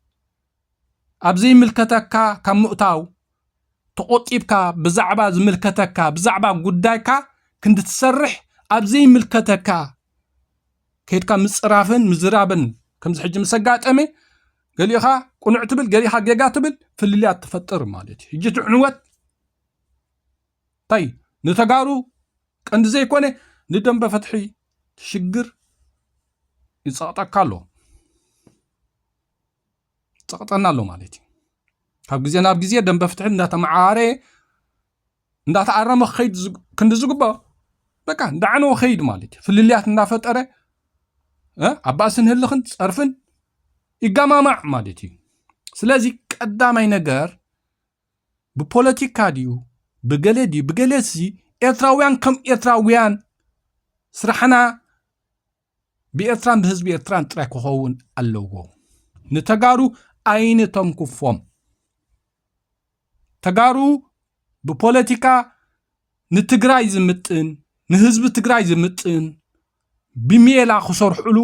ኣብ ዘይምልከተካ ካብ ምእታው ተቆጢብካ ብዛዕባ ዝምልከተካ ብዛዕባ ጉዳይካ ክንዲ ትሰርሕ ኣብ ዘይምልከተካ ከይድካ ምፅራፍን ምዝራብን ከምዚ ሕጂ ምስ ኣጋጠመ ገሊእኻ ቁኑዕ ትብል ገሊእኻ ጌጋ ትብል ፍልልያት ትፈጥር ማለት እዩ። ሕጂ እቲ ዕንወት እንታይ ንተጋሩ ቀንዲ ዘይኮነ ንደንበ ፍትሒ ሽግር ይፀቕጠካ ኣሎ ይፀቕጠና ኣሎ ማለት እዩ። ካብ ግዜ ናብ ግዜ ደንበ ፍትሒ እንዳተመዓራረየ እንዳተኣረመ ክኸይድ ዝግ- ክንዲ ዝግባእ በቃ እንዳዓነወ ኸይድ ማለት እዩ። ፍልልያት እንዳፈጠረ እ፣ ኣባእስን ህልኽን ፀርፍን ይገማማዕ ማለት እዩ። ስለዚ ቀዳማይ ነገር ብፖለቲካ ድዩ ብገለ ድዩ ብገለሲ ኤርትራውያን ከም ኤርትራውያን ስራሕና ብኤርትራን ብህዝቢ ኤርትራን ጥራይ ክኸውን ኣለዎ። ንተጋሩ ኣይንተንክፎም። ተጋሩ ብፖለቲካ ንትግራይ ዝምጥን ንህዝቢ ትግራይ ዝምጥን ብሜላ ክሰርሕሉ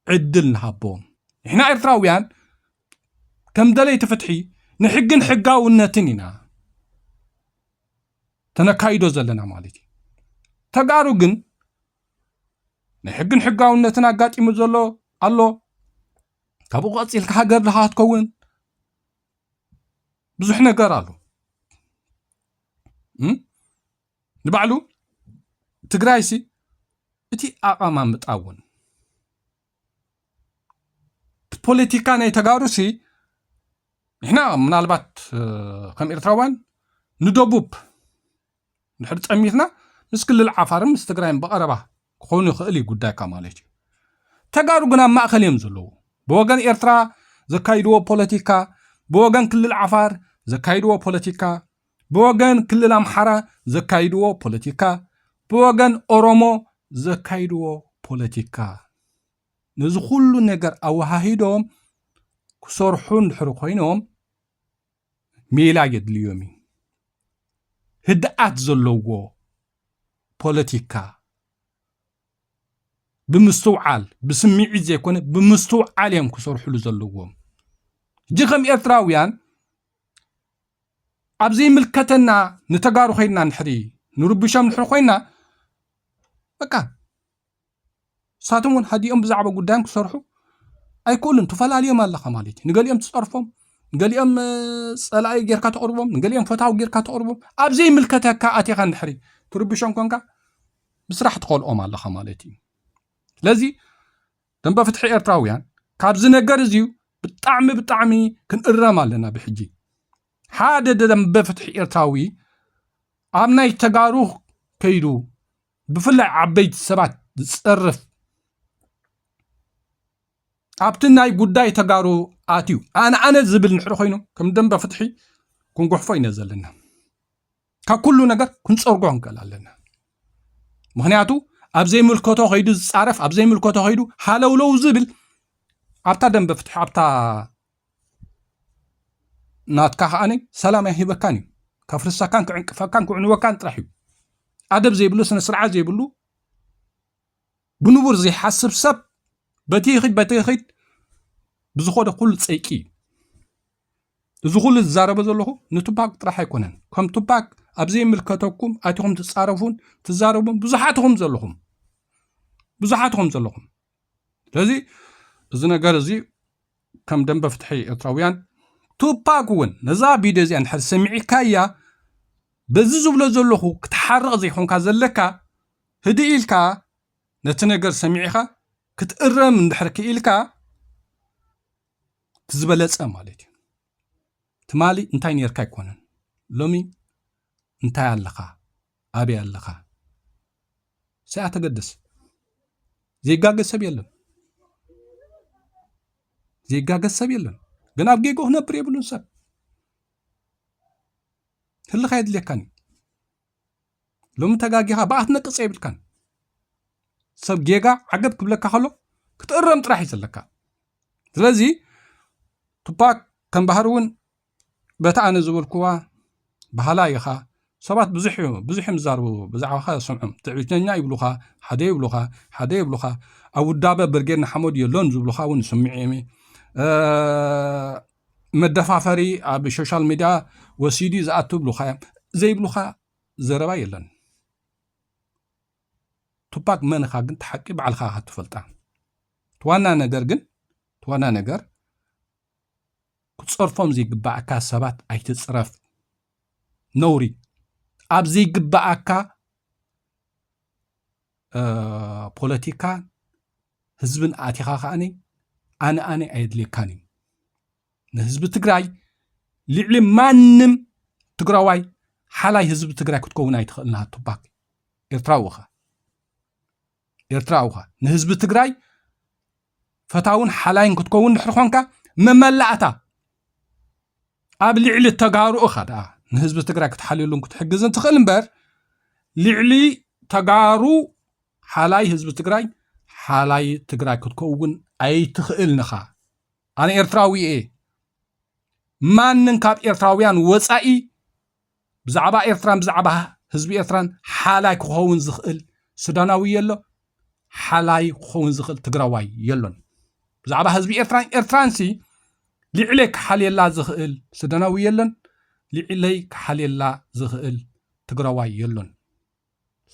ዕድል ንሃቦም። ንሕና ኤርትራውያን ከም ደለይቲ ፍትሒ ንሕግን ሕጋውነትን ኢና ተነካይዶ ዘለና ማለት እዩ። ተጋሩ ግን ናይ ሕግን ሕጋውነትን ኣጋጢሙ ዘሎ ኣሎ። ካብኡ ቀፂልካ ሃገር ድኻ ክትከውን ብዙሕ ነገር ኣሎ። እም? ንባዕሉ ትግራይሲ እቲ ኣቐማምጣ እውን እቲ ፖለቲካ ናይ ተጋሩሲ ንሕና ምናልባት እ፣ ከም ኤርትራውያን ንደቡብ እንድሕር ጸሚትና ምስ ክልል ዓፋርን ምስ ትግራይን ብቐረባ ክኾኑ ይኽእል እዩ ጉዳይካ ማለት እዩ። ተጋሩ ግን ኣብ ማእኸል እዮም ዘለዉ። ብወገን ኤርትራ ዘካይድዎ ፖለቲካ፣ ብወገን ክልል ዓፋር ዘካይድዎ ፖለቲካ፣ ብወገን ክልል ኣምሓራ ዘካይድዎ ፖለቲካ፣ ብወገን ኦሮሞ ዘካይድዎ ፖለቲካ። ነዚ ኩሉ ነገር ኣወሃሂዶም ክሰርሑ እንድሕር ኮይኖም ሜላ የድልዮም እዩ። ህድኣት ዘለዎ ፖለቲካ ብምስትውዓል፣ ብስምዒት ዘይኮነ ብምስትውዓል እዮም ክሰርሕሉ ዘለዎም። ሕጂ ከም ኤርትራውያን ኣብ ዘይምልከተና ንተጋሩ ኮይንና እንድሕሪ ንርብሾም እንድሕሪ ኮይንና በቃ ንሳቶም እውን ሃዲኦም ብዛዕባ ጉዳዮም ክሰርሑ ኣይክእሉን። ትፈላልዮም ኣለኻ ማለት እዩ። ንገሊኦም ትፀርፎም፣ ንገሊኦም እ፣ ፀላኢ ጌርካ ተቕርቦም፣ ንገሊኦም ፈታዊ ጌርካ ተቕርቦም። ኣብ ዘይምልከተካ ኣቲኻ እንድሕሪ ትርብሾም ኮንካ ብስራሕ ትኸልኦም ኣለኻ ማለት እዩ። ስለዚ ደንበ ፍትሒ ኤርትራውያን ካብዚ ነገር እዚዩ ብጣዕሚ ብጣዕሚ ክንእረም ኣለና። ብሕጂ ሓደ ደንበ ፍትሒ ኤርትራዊ ኣብ ናይ ተጋሩ ከይዱ ብፍላይ ዓበይቲ ሰባት ዝፀርፍ ኣብቲ ናይ ጉዳይ ተጋሩ ኣትዩ ኣነ ኣነ ዝብል ንሕሪ ኮይኑ ከም ደንበ ፍትሒ ክንጉሕፎ ኢና ዘለና። ካብ ኩሉ ነገር ክንፀርጎ ክንክእል ኣለና። ምክንያቱ ኣብ ዘይምልከቶ ከይዱ ዝፃረፍ ኣብ ዘይምልከቶ ከይዱ ሃለውለው ዝብል ኣብታ ደንበ ፍትሒ ኣብታ ናትካ ከዓኒ ሰላም ኣይህበካን እዩ። ከፍርሰካን ክዕንቅፈካን ክዕንወካን ጥራሕ እዩ። ኣደብ ዘይብሉ ስነ ስርዓት ዘይብሉ ብንቡር ዘይሓስብ ሰብ በቲ ይኺድ በቲ ይኺድ ብዝኾደ ኩሉ ፀይቂ እዩ። እዚ ኩሉ ዝዛረበ ዘለኹ ንቱፓክ ጥራሕ ኣይኮነን። ከም ቱፓክ ኣብ ዘይምልከተኩም ኣቲኹም ትፃረፉን ትዛረቡን ብዙሓት ኢኹም ዘለኹም ብዙሓት ኢኹም ዘለኹም። ስለዚ እዚ ነገር እዚ ከም ደንበ ፍትሒ ኤርትራውያን ቱፓክ እውን ነዛ ቪድዮ እዚኣ እንድሕር ሰሚዕካያ በዚ ዝብሎ ዘለኹ ክትሓርቕ ዘይኮንካ ዘለካ፣ ህድእ ኢልካ ነቲ ነገር ሰሚዕኻ ክትእረም እንድሕር ክኢልካ፣ እቲ ዝበለጸ ማለት እዩ። ትማሊ እንታይ ነርካ ኣይኮነን፣ ሎሚ እንታይ ኣለኻ፣ ኣበይ ኣለኻ፣ ሰኣ ተገደስ። ዘይጋገ ሰብ የለን፣ ዘይጋገ ሰብ የለን። ግን ኣብ ጌጎ ክነብር የብሉን ሰብ። ህልኻ የድልየካን እዩ። ሎሚ ተጋጊኻ ብኣት ነቅጽ የብልካን። ሰብ ጌጋ ዓገብ ክብለካ ከሎ ክትእረም ጥራሕ እዩ ዘለካ። ስለዚ ቱፓክ ከም ባህሪ እውን በታ ኣነ ዝበልኩዋ ባህላ ኢኻ። ሰባት ብዙሕ እዮም፣ ብዙሕ እዮም ዝዛረቡ ብዛዕባኻ፣ ሰምዖም ትዕቢተኛ ይብሉኻ፣ ሓደ ይብሉኻ፣ ሓደ ይብሉኻ። ኣብ ውዳበ ብርጌድ ንሓመዱ የሎን ዝብሉኻ እውን ስምዕ እየ። እ፣ መደፋፈሪ ኣብ ሶሻል ሚድያ ወሲዱ ዝኣቱ ይብሉኻ እዮም። ዘይብሉኻ ዘረባ የለን። ቱፓክ መን ኢኻ ግን እቲ ሓቂ ባዕልኻ ኢኻ ትፈልጣ። እቲ ዋና ነገር ግን፣ እቲ ዋና ነገር ክትጸርፎም ዘይግባኣካ ሰባት ኣይትጽረፍ። ነውሪ። ኣብ ዘይግባኣካ፣ እ፣ ፖለቲካ ህዝብን ኣቲኻ ከኣኒ ኣነ ኣነ ኣየድልየካን እዩ። ንህዝቢ ትግራይ ልዕሊ ማንም ትግራዋይ ሓላይ ህዝቢ ትግራይ ክትከውን ኣይትኽእልን ኢኻ ቱፓክ። ኤርትራዊ ኢኻ። ኤርትራዊ ኢኻ። ንህዝቢ ትግራይ ፈታውን ሓላይን ክትከውን ድሕሪ ኾንካ መመላእታ ኣብ ልዕሊ ተጋሩ ኢኻ ደኣ ንህዝቢ ትግራይ ክትሓልየሉን ክትሕግዝን ትኽእል እምበር፣ ልዕሊ ተጋሩ ሓላይ ህዝቢ ትግራይ ሓላይ ትግራይ ክትከውን ኣይትኽእልን ኢኻ። ኣነ ኤርትራዊ እየ። ማንም ካብ ኤርትራውያን ወጻኢ ብዛዕባ ኤርትራን ብዛዕባ ህዝቢ ኤርትራን ሓላይ ክኸውን ዝኽእል ሱዳናዊ የሎ፣ ሓላይ ክኸውን ዝኽእል ትግራዋይ የሎን። ብዛዕባ ህዝቢ ኤርትራን ኤርትራንሲ ልዕለይ ክሓልየላ ዝኽእል ሱዳናዊ የሎን፣ ልዕለይ ክሓልየላ ዝኽእል ትግራዋይ የሎን።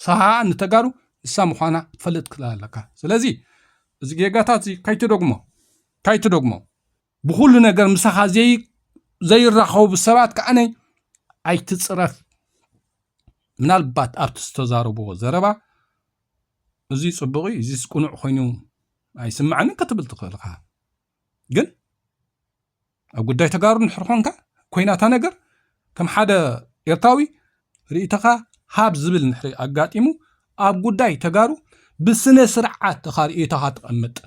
ሰሃ ንተጋሩ ንሳ ምዃና ክትፈልጥ ክልል ኣለካ። ስለዚ እዚ ጌጋታት እዚ ከይትደግሞ፣ ከይትደግሞ። ብኹሉ ነገር ምሳኻ ዘይ-፣ ዘይራኸቡ ሰባት ከኣነይ ኣይትጽረፍ። ምናልባት ኣብቲ ዝተዛረብዎ ዘረባ እዚ ጽቡቕ እዩ፣ እዚስ ቅኑዕ ኮይኑ ኣይስምዓንን ክትብል ትኽእል ኢኻ። ግን ኣብ ጉዳይ ተጋሩ እንድሕር ኾንካ ኮይና እታ ነገር፣ ከም ሓደ ኤርትራዊ ርእይቶኻ ሃብ ዝብል እንድሕር ኣጋጢሙ፣ ኣብ ጉዳይ ተጋሩ ብስነ ስርዓት ኢኻ ርእይቶኻ ትቐምጥ።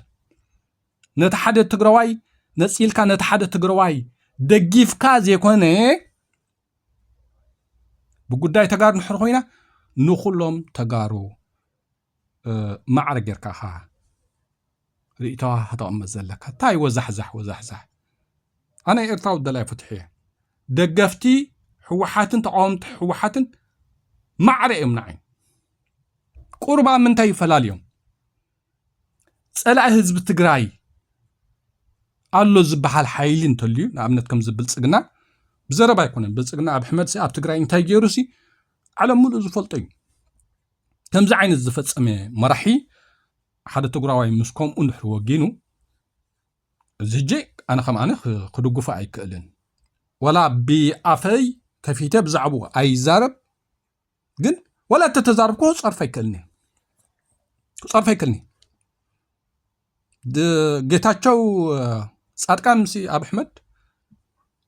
ነቲ ሓደ ትግራዋይ ነጺልካ፣ ነቲ ሓደ ትግራዋይ ደጊፍካ ዘይኮነ፣ ብጉዳይ ተጋሩ እንድሕር ኮይና ንኹሎም ተጋሩ፣ እ፣ ማዕረ ጌርካ ኢኻ ርእይቶኻ ከተቐምጥ ዘለካ። እንታይ ወዛሕዛሕ ወዛሕዛሕ? ኣነ ኤርትራዊ ደላይ ፍትሒ እየ። ደገፍቲ ህወሓትን ተቃወምቲ ህወሓትን ማዕረ እዮም ንዓይ። ቁሩብ ኣብ ምንታይ ይፈላልዮም? ጸላኢ ህዝቢ ትግራይ ኣሎ ዝበሃል ሓይሊ እንተልዩ፣ ንኣብነት ከምዚ ብልጽግና፣ ብዘረባ ኣይኮነን፣ ብልጽግና ኣብ ኣሕመድ ሲ ኣብ ትግራይ እንታይ ገይሩ ሲ ዓለም ሙሉእ ዝፈልጦ እዩ። ከምዚ ዓይነት ዝፈጸመ መራሒ ሓደ ትግራዋይ ምስ ከምኡ እንድሕር ወጊኑ፣ እዚ ሕጂ ኣነ ከም ኣነ ክ-፣ ክድግፎ ኣይክእልን። ወላ ብኣፈይ ከፊተ ብዛዕባኡ ኣይዛረብ፣ ግን ወላ እተተዛረብኩ ክጸርፍ ኣይክእልን እየ። ክጸርፍ ኣይክእልን እየ። ድ-፣ ጌታቸው፣ እ፣ ጻድቃን ምስ ኣብ ኣሕመድ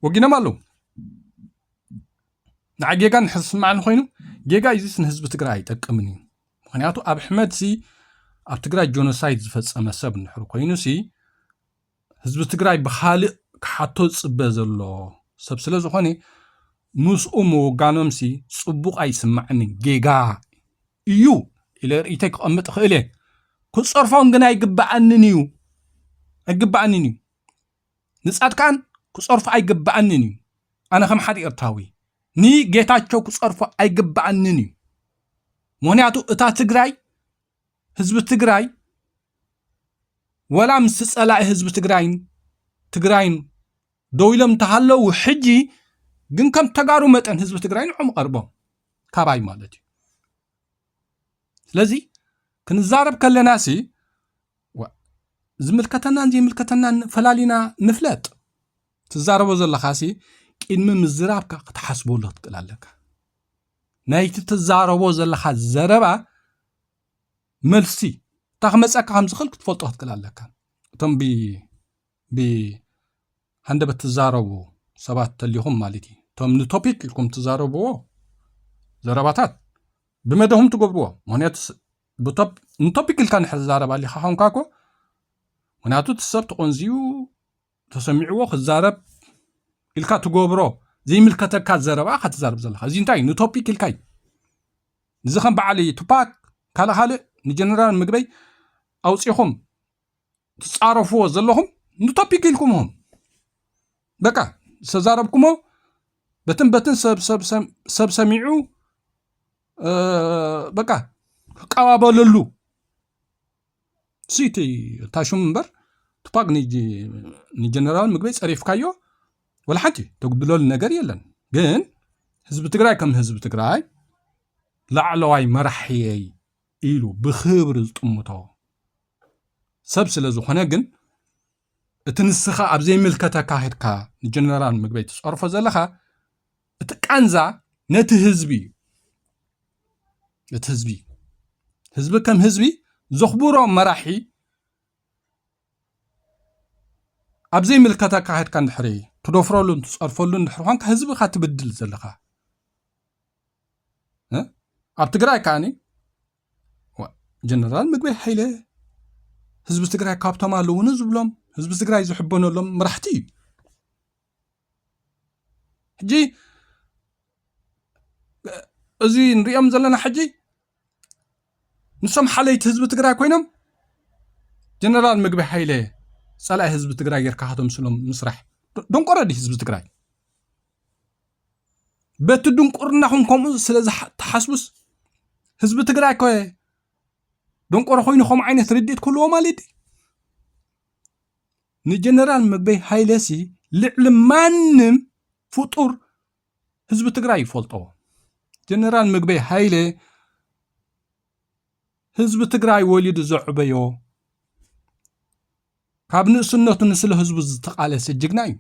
ወጊኖም ኣለዉ። ንዓ ጌጋ እንድሕር ዝስማዕ እንኾይኑ፣ ጌጋ እዚስ ንህዝቢ ትግራይ ኣይጠቅምን እዩ። ምኽንያቱ ኣብ ኣሕመድ ሲ ኣብ ትግራይ ጆኖሳይድ ዝፈጸመ ሰብ እንድሕር ኮይኑ ሲ ህዝቢ ትግራይ ብኻልእ ክሓቶ ዝጽበ ዘሎ ሰብ ስለ ዝኾነ ምስኡ ምውጋኖም ሲ ጽቡቕ ኣይስማዕንን፣ ጌጋ እዩ ኢለ ርእይተይ ክቐምጥ እኽእል እየ። ክጸርፎም ግን ኣይግበኣንን እዩ፣ ኣይግበኣንን እዩ። ንጻድቃን ክጸርፎ ኣይግበኣንን እዩ። ኣነ ከም ሓደ ኤርትራዊ ንጌታቸው ክጸርፎ ኣይግበኣንን እዩ። ምኽንያቱ እታ ትግራይ፣ ህዝቢ ትግራይ ወላ ምስ ጸላኢ ህዝቢ ትግራይን ትግራይን ደው ኢሎም እንተሃለዉ ሕጂ ግን ከም ተጋሩ መጠን ህዝቢ ትግራይ ንዖም ቀርቦም ካባይ ማለት እዩ። ስለዚ ክንዛረብ ከለና ሲ ዋ-፣ ዝምልከተናን ዘይምልከተናን ፈላሊና ንፍለጥ። ትዛረቦ ዘለኻ ሲ ቅድሚ ምዝራብካ ክትሓስበሉ ክትክእል ኣለካ። ናይቲ ትዛረቦ ዘለኻ ዘረባ መልሲ እታ ክመፀካ ከም ዝኽእል ክትፈልጦ ክትክእል ኣለካ። እቶም ብ ብሃንደበት ትዛረቡ ሰባት ተሊኹም ማለት እዩ። እቶም ንቶፒክ ኢልኩም ትዛረብዎ ዘረባታት ብመደኹም ትገብርዎ። ምክንያቱ ንቶፒክ ኢልካ ንሕር ትዛረብ ኣሊኻ ኾንካ እኮ፣ ምክንያቱ እቲ ሰብ ተቆንዚዩ ተሰሚዕዎ ክዛረብ ኢልካ ትገብሮ ዘይምልከተካ ዘረባ ኢኻ ትዛረብ ዘለኻ። እዚ እንታይ እዩ? ንቶፒክ ኢልካ እዩ። እዚ ከም በዓል ቱፓክ ካልእ ካልእ ንጀነራል ምግበይ ኣውፂኹም ትፃረፍዎ ዘለኹም ንቶፒክ ኢልኩምኹም በቃ ዝተዛረብኩሞ በትን በትን ሰብ ሰብ ሰብ ሰብ ሰሚዑ በቃ ክቀባበለሉ ሲቲ ታሹም እምበር ቱፓክ ንጀነራል ምግበይ ፀሪፍካዮ ወላ ሓንቲ ተጉድለሉ ነገር የለን። ግን ህዝቢ ትግራይ ከም ህዝቢ ትግራይ ላዕለዋይ መራሕየይ ኢሉ ብክብሪ ዝጥምቶ ሰብ ስለ ዝኾነ ግን እቲ ንስኻ ኣብ ዘይምልከተካ ሄድካ ንጀነራል ምግበይ ትፀርፎ ዘለኻ እቲ ቃንዛ ነቲ ህዝቢ እዩ። እቲ ህዝቢ ህዝቢ ከም ህዝቢ ዘኽብሮ መራሒ ኣብ ዘይምልከተካ ሄድካ እንድሕሪ ትደፍረሉን ትፀርፈሉን እንድሕሪ ኳንካ ህዝቢ ካ ትብድል ዘለኻ ኣብ ትግራይ ከዓኒ ጀነራል ምግበይ ሃይለ ህዝቢ ትግራይ ካብቶም ኣለውኒ ዝብሎም ህዝቢ ትግራይ ዝሕበነሎም መራሕቲ እዩ። ሕጂ እዚ ንሪኦም ዘለና ሕጂ ንሶም ሓለይቲ ህዝቢ ትግራይ ኮይኖም ጀነራል ምግበይ ሃይለ ፀላኢ ህዝቢ ትግራይ ጌርካ ከተምስሎም ምስራሕ ደንቆረ ድዩ ህዝቢ ትግራይ? በቲ ድንቁርናኹም ከምኡ ስለ ትሓስቡስ ህዝቢ ትግራይ ኮ ደንቆሮ ኮይኑ ከምኡ ዓይነት ርድኢት ክህልዎ ማለት ድዩ? ንጀነራል ምግበይ ሃይለሲ ልዕሊ ማንም ፍጡር ህዝቢ ትግራይ ይፈልጦ። ጀነራል ምግበይ ሃይለ ህዝቢ ትግራይ ወሊዱ ዘዕበዮ ካብ ንእስነቱ ንስለ ህዝቡ ዝተቃለሰ ጅግና እዩ።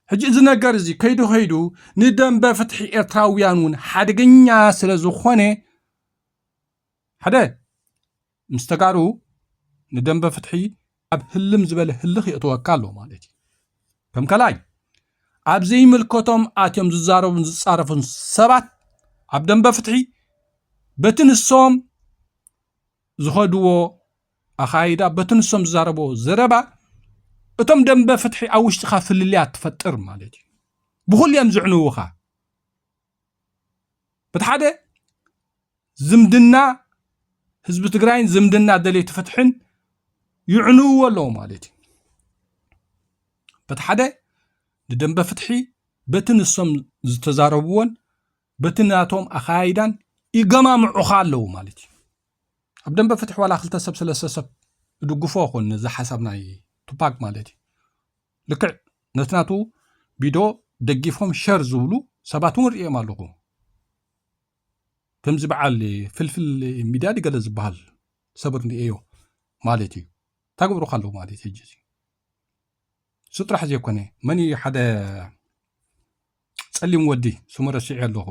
ሕጂ እዚ ነገር እዚ ከይዱ ከይዱ ንደንበ ፍትሒ ኤርትራውያን እውን ሓደገኛ ስለ ዝኾነ ሓደ ምስ ተጋሩ ንደንበ ፍትሒ ኣብ ህልም ዝበለ ህልኽ የእተወካ ኣሎ ማለት እዩ። ከም ከላይ ኣብ ዘይምልከቶም ኣትዮም ዝዛረቡን ዝፃረፉን ሰባት ኣብ ደንበ ፍትሒ በቲ ንሶም ዝኸድዎ ኣኻይዳ በቲ ንሶም ዝዛረብዎ ዘረባ እቶም ደንበ ፍትሒ ኣብ ውሽጥኻ ፍልልያት ትፈጥር ማለት እዩ። ብኹሉ እዮም ዝዕንውኻ። በቲ ሓደ ዝምድና ህዝቢ ትግራይን ዝምድና ደለይቲ ፍትሕን ይዕንውዎ ኣለዉ ማለት እዩ። በቲ ሓደ ንደንበ ፍትሒ በቲ ንሶም ዝተዛረብዎን በቲ ናቶም ኣኻይዳን ይገማምዑኻ ኣለዉ ማለት እዩ። ኣብ ደንበ ፍትሒ ዋላ ክልተ ሰብ ሰለስተ ሰብ እድግፎ ኾን ነዚ ሓሳብ ናይ ቱፓክ ማለት እዩ። ልክዕ ነቲ ናቱ ቪድዮ ደጊፎም ሸር ዝብሉ ሰባት እውን ርእዮም ኣለኹ። ከምዚ በዓል ፍልፍል ሚድያ ድገለ ዝበሃል ሰብ ርእዮ ማለት እዩ። ታገብሩ ካለዉ ማለት እዩ። ሕጂ እዚ እሱ ጥራሕ ዘይኮነ መን እዩ ሓደ ፀሊም ወዲ ስሙ ረሲዐ ኣለኹ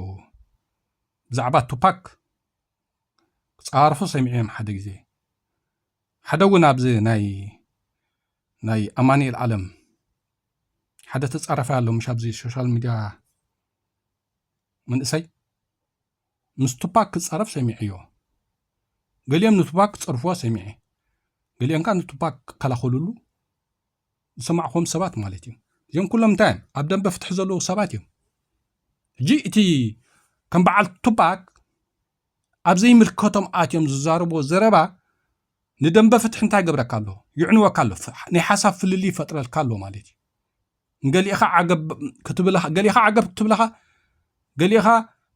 ብዛዕባ ቱፓክ ክፃርፉ ሰሚዐ እዮም ሓደ ግዜ። ሓደ እውን ኣብዚ ናይ ናይ ኣማኑኤል ዓለም ሓደ ተፃረፋ ኣሎ ምሽ ኣብዚ ሶሻል ሚድያ መንእሰይ ምስ ቱፓክ ክፃረፍ ሰሚዐዮ። ገሊኦም ንቱፓክ ክፀርፍዎ ሰሚዐ፣ ገሊኦም ከዓ ንቱፓክ ክከላኸሉሉ ዝሰማዕኹዎም ሰባት ማለት እዩ። እዚኦም ኩሎም እንታይ እዮም? ኣብ ደንበ ፍትሒ ዘለዉ ሰባት እዮም። ሕጂ እቲ ከም በዓል ቱፓክ ኣብ ዘይምልከቶም ኣትዮም ዝዛረብዎ ዘረባ ንደንበ ፍትሒ እንታይ ገብረካ ኣሎ? ይዕንወካ ኣሎ። ናይ ሓሳብ ፍልልይ ይፈጥረልካ ኣሎ ማለት እዩ። ገሊእኻ ዓገብ ክትብልኻ ገሊኻ ዓገብ ክትብልኻ ገሊኻ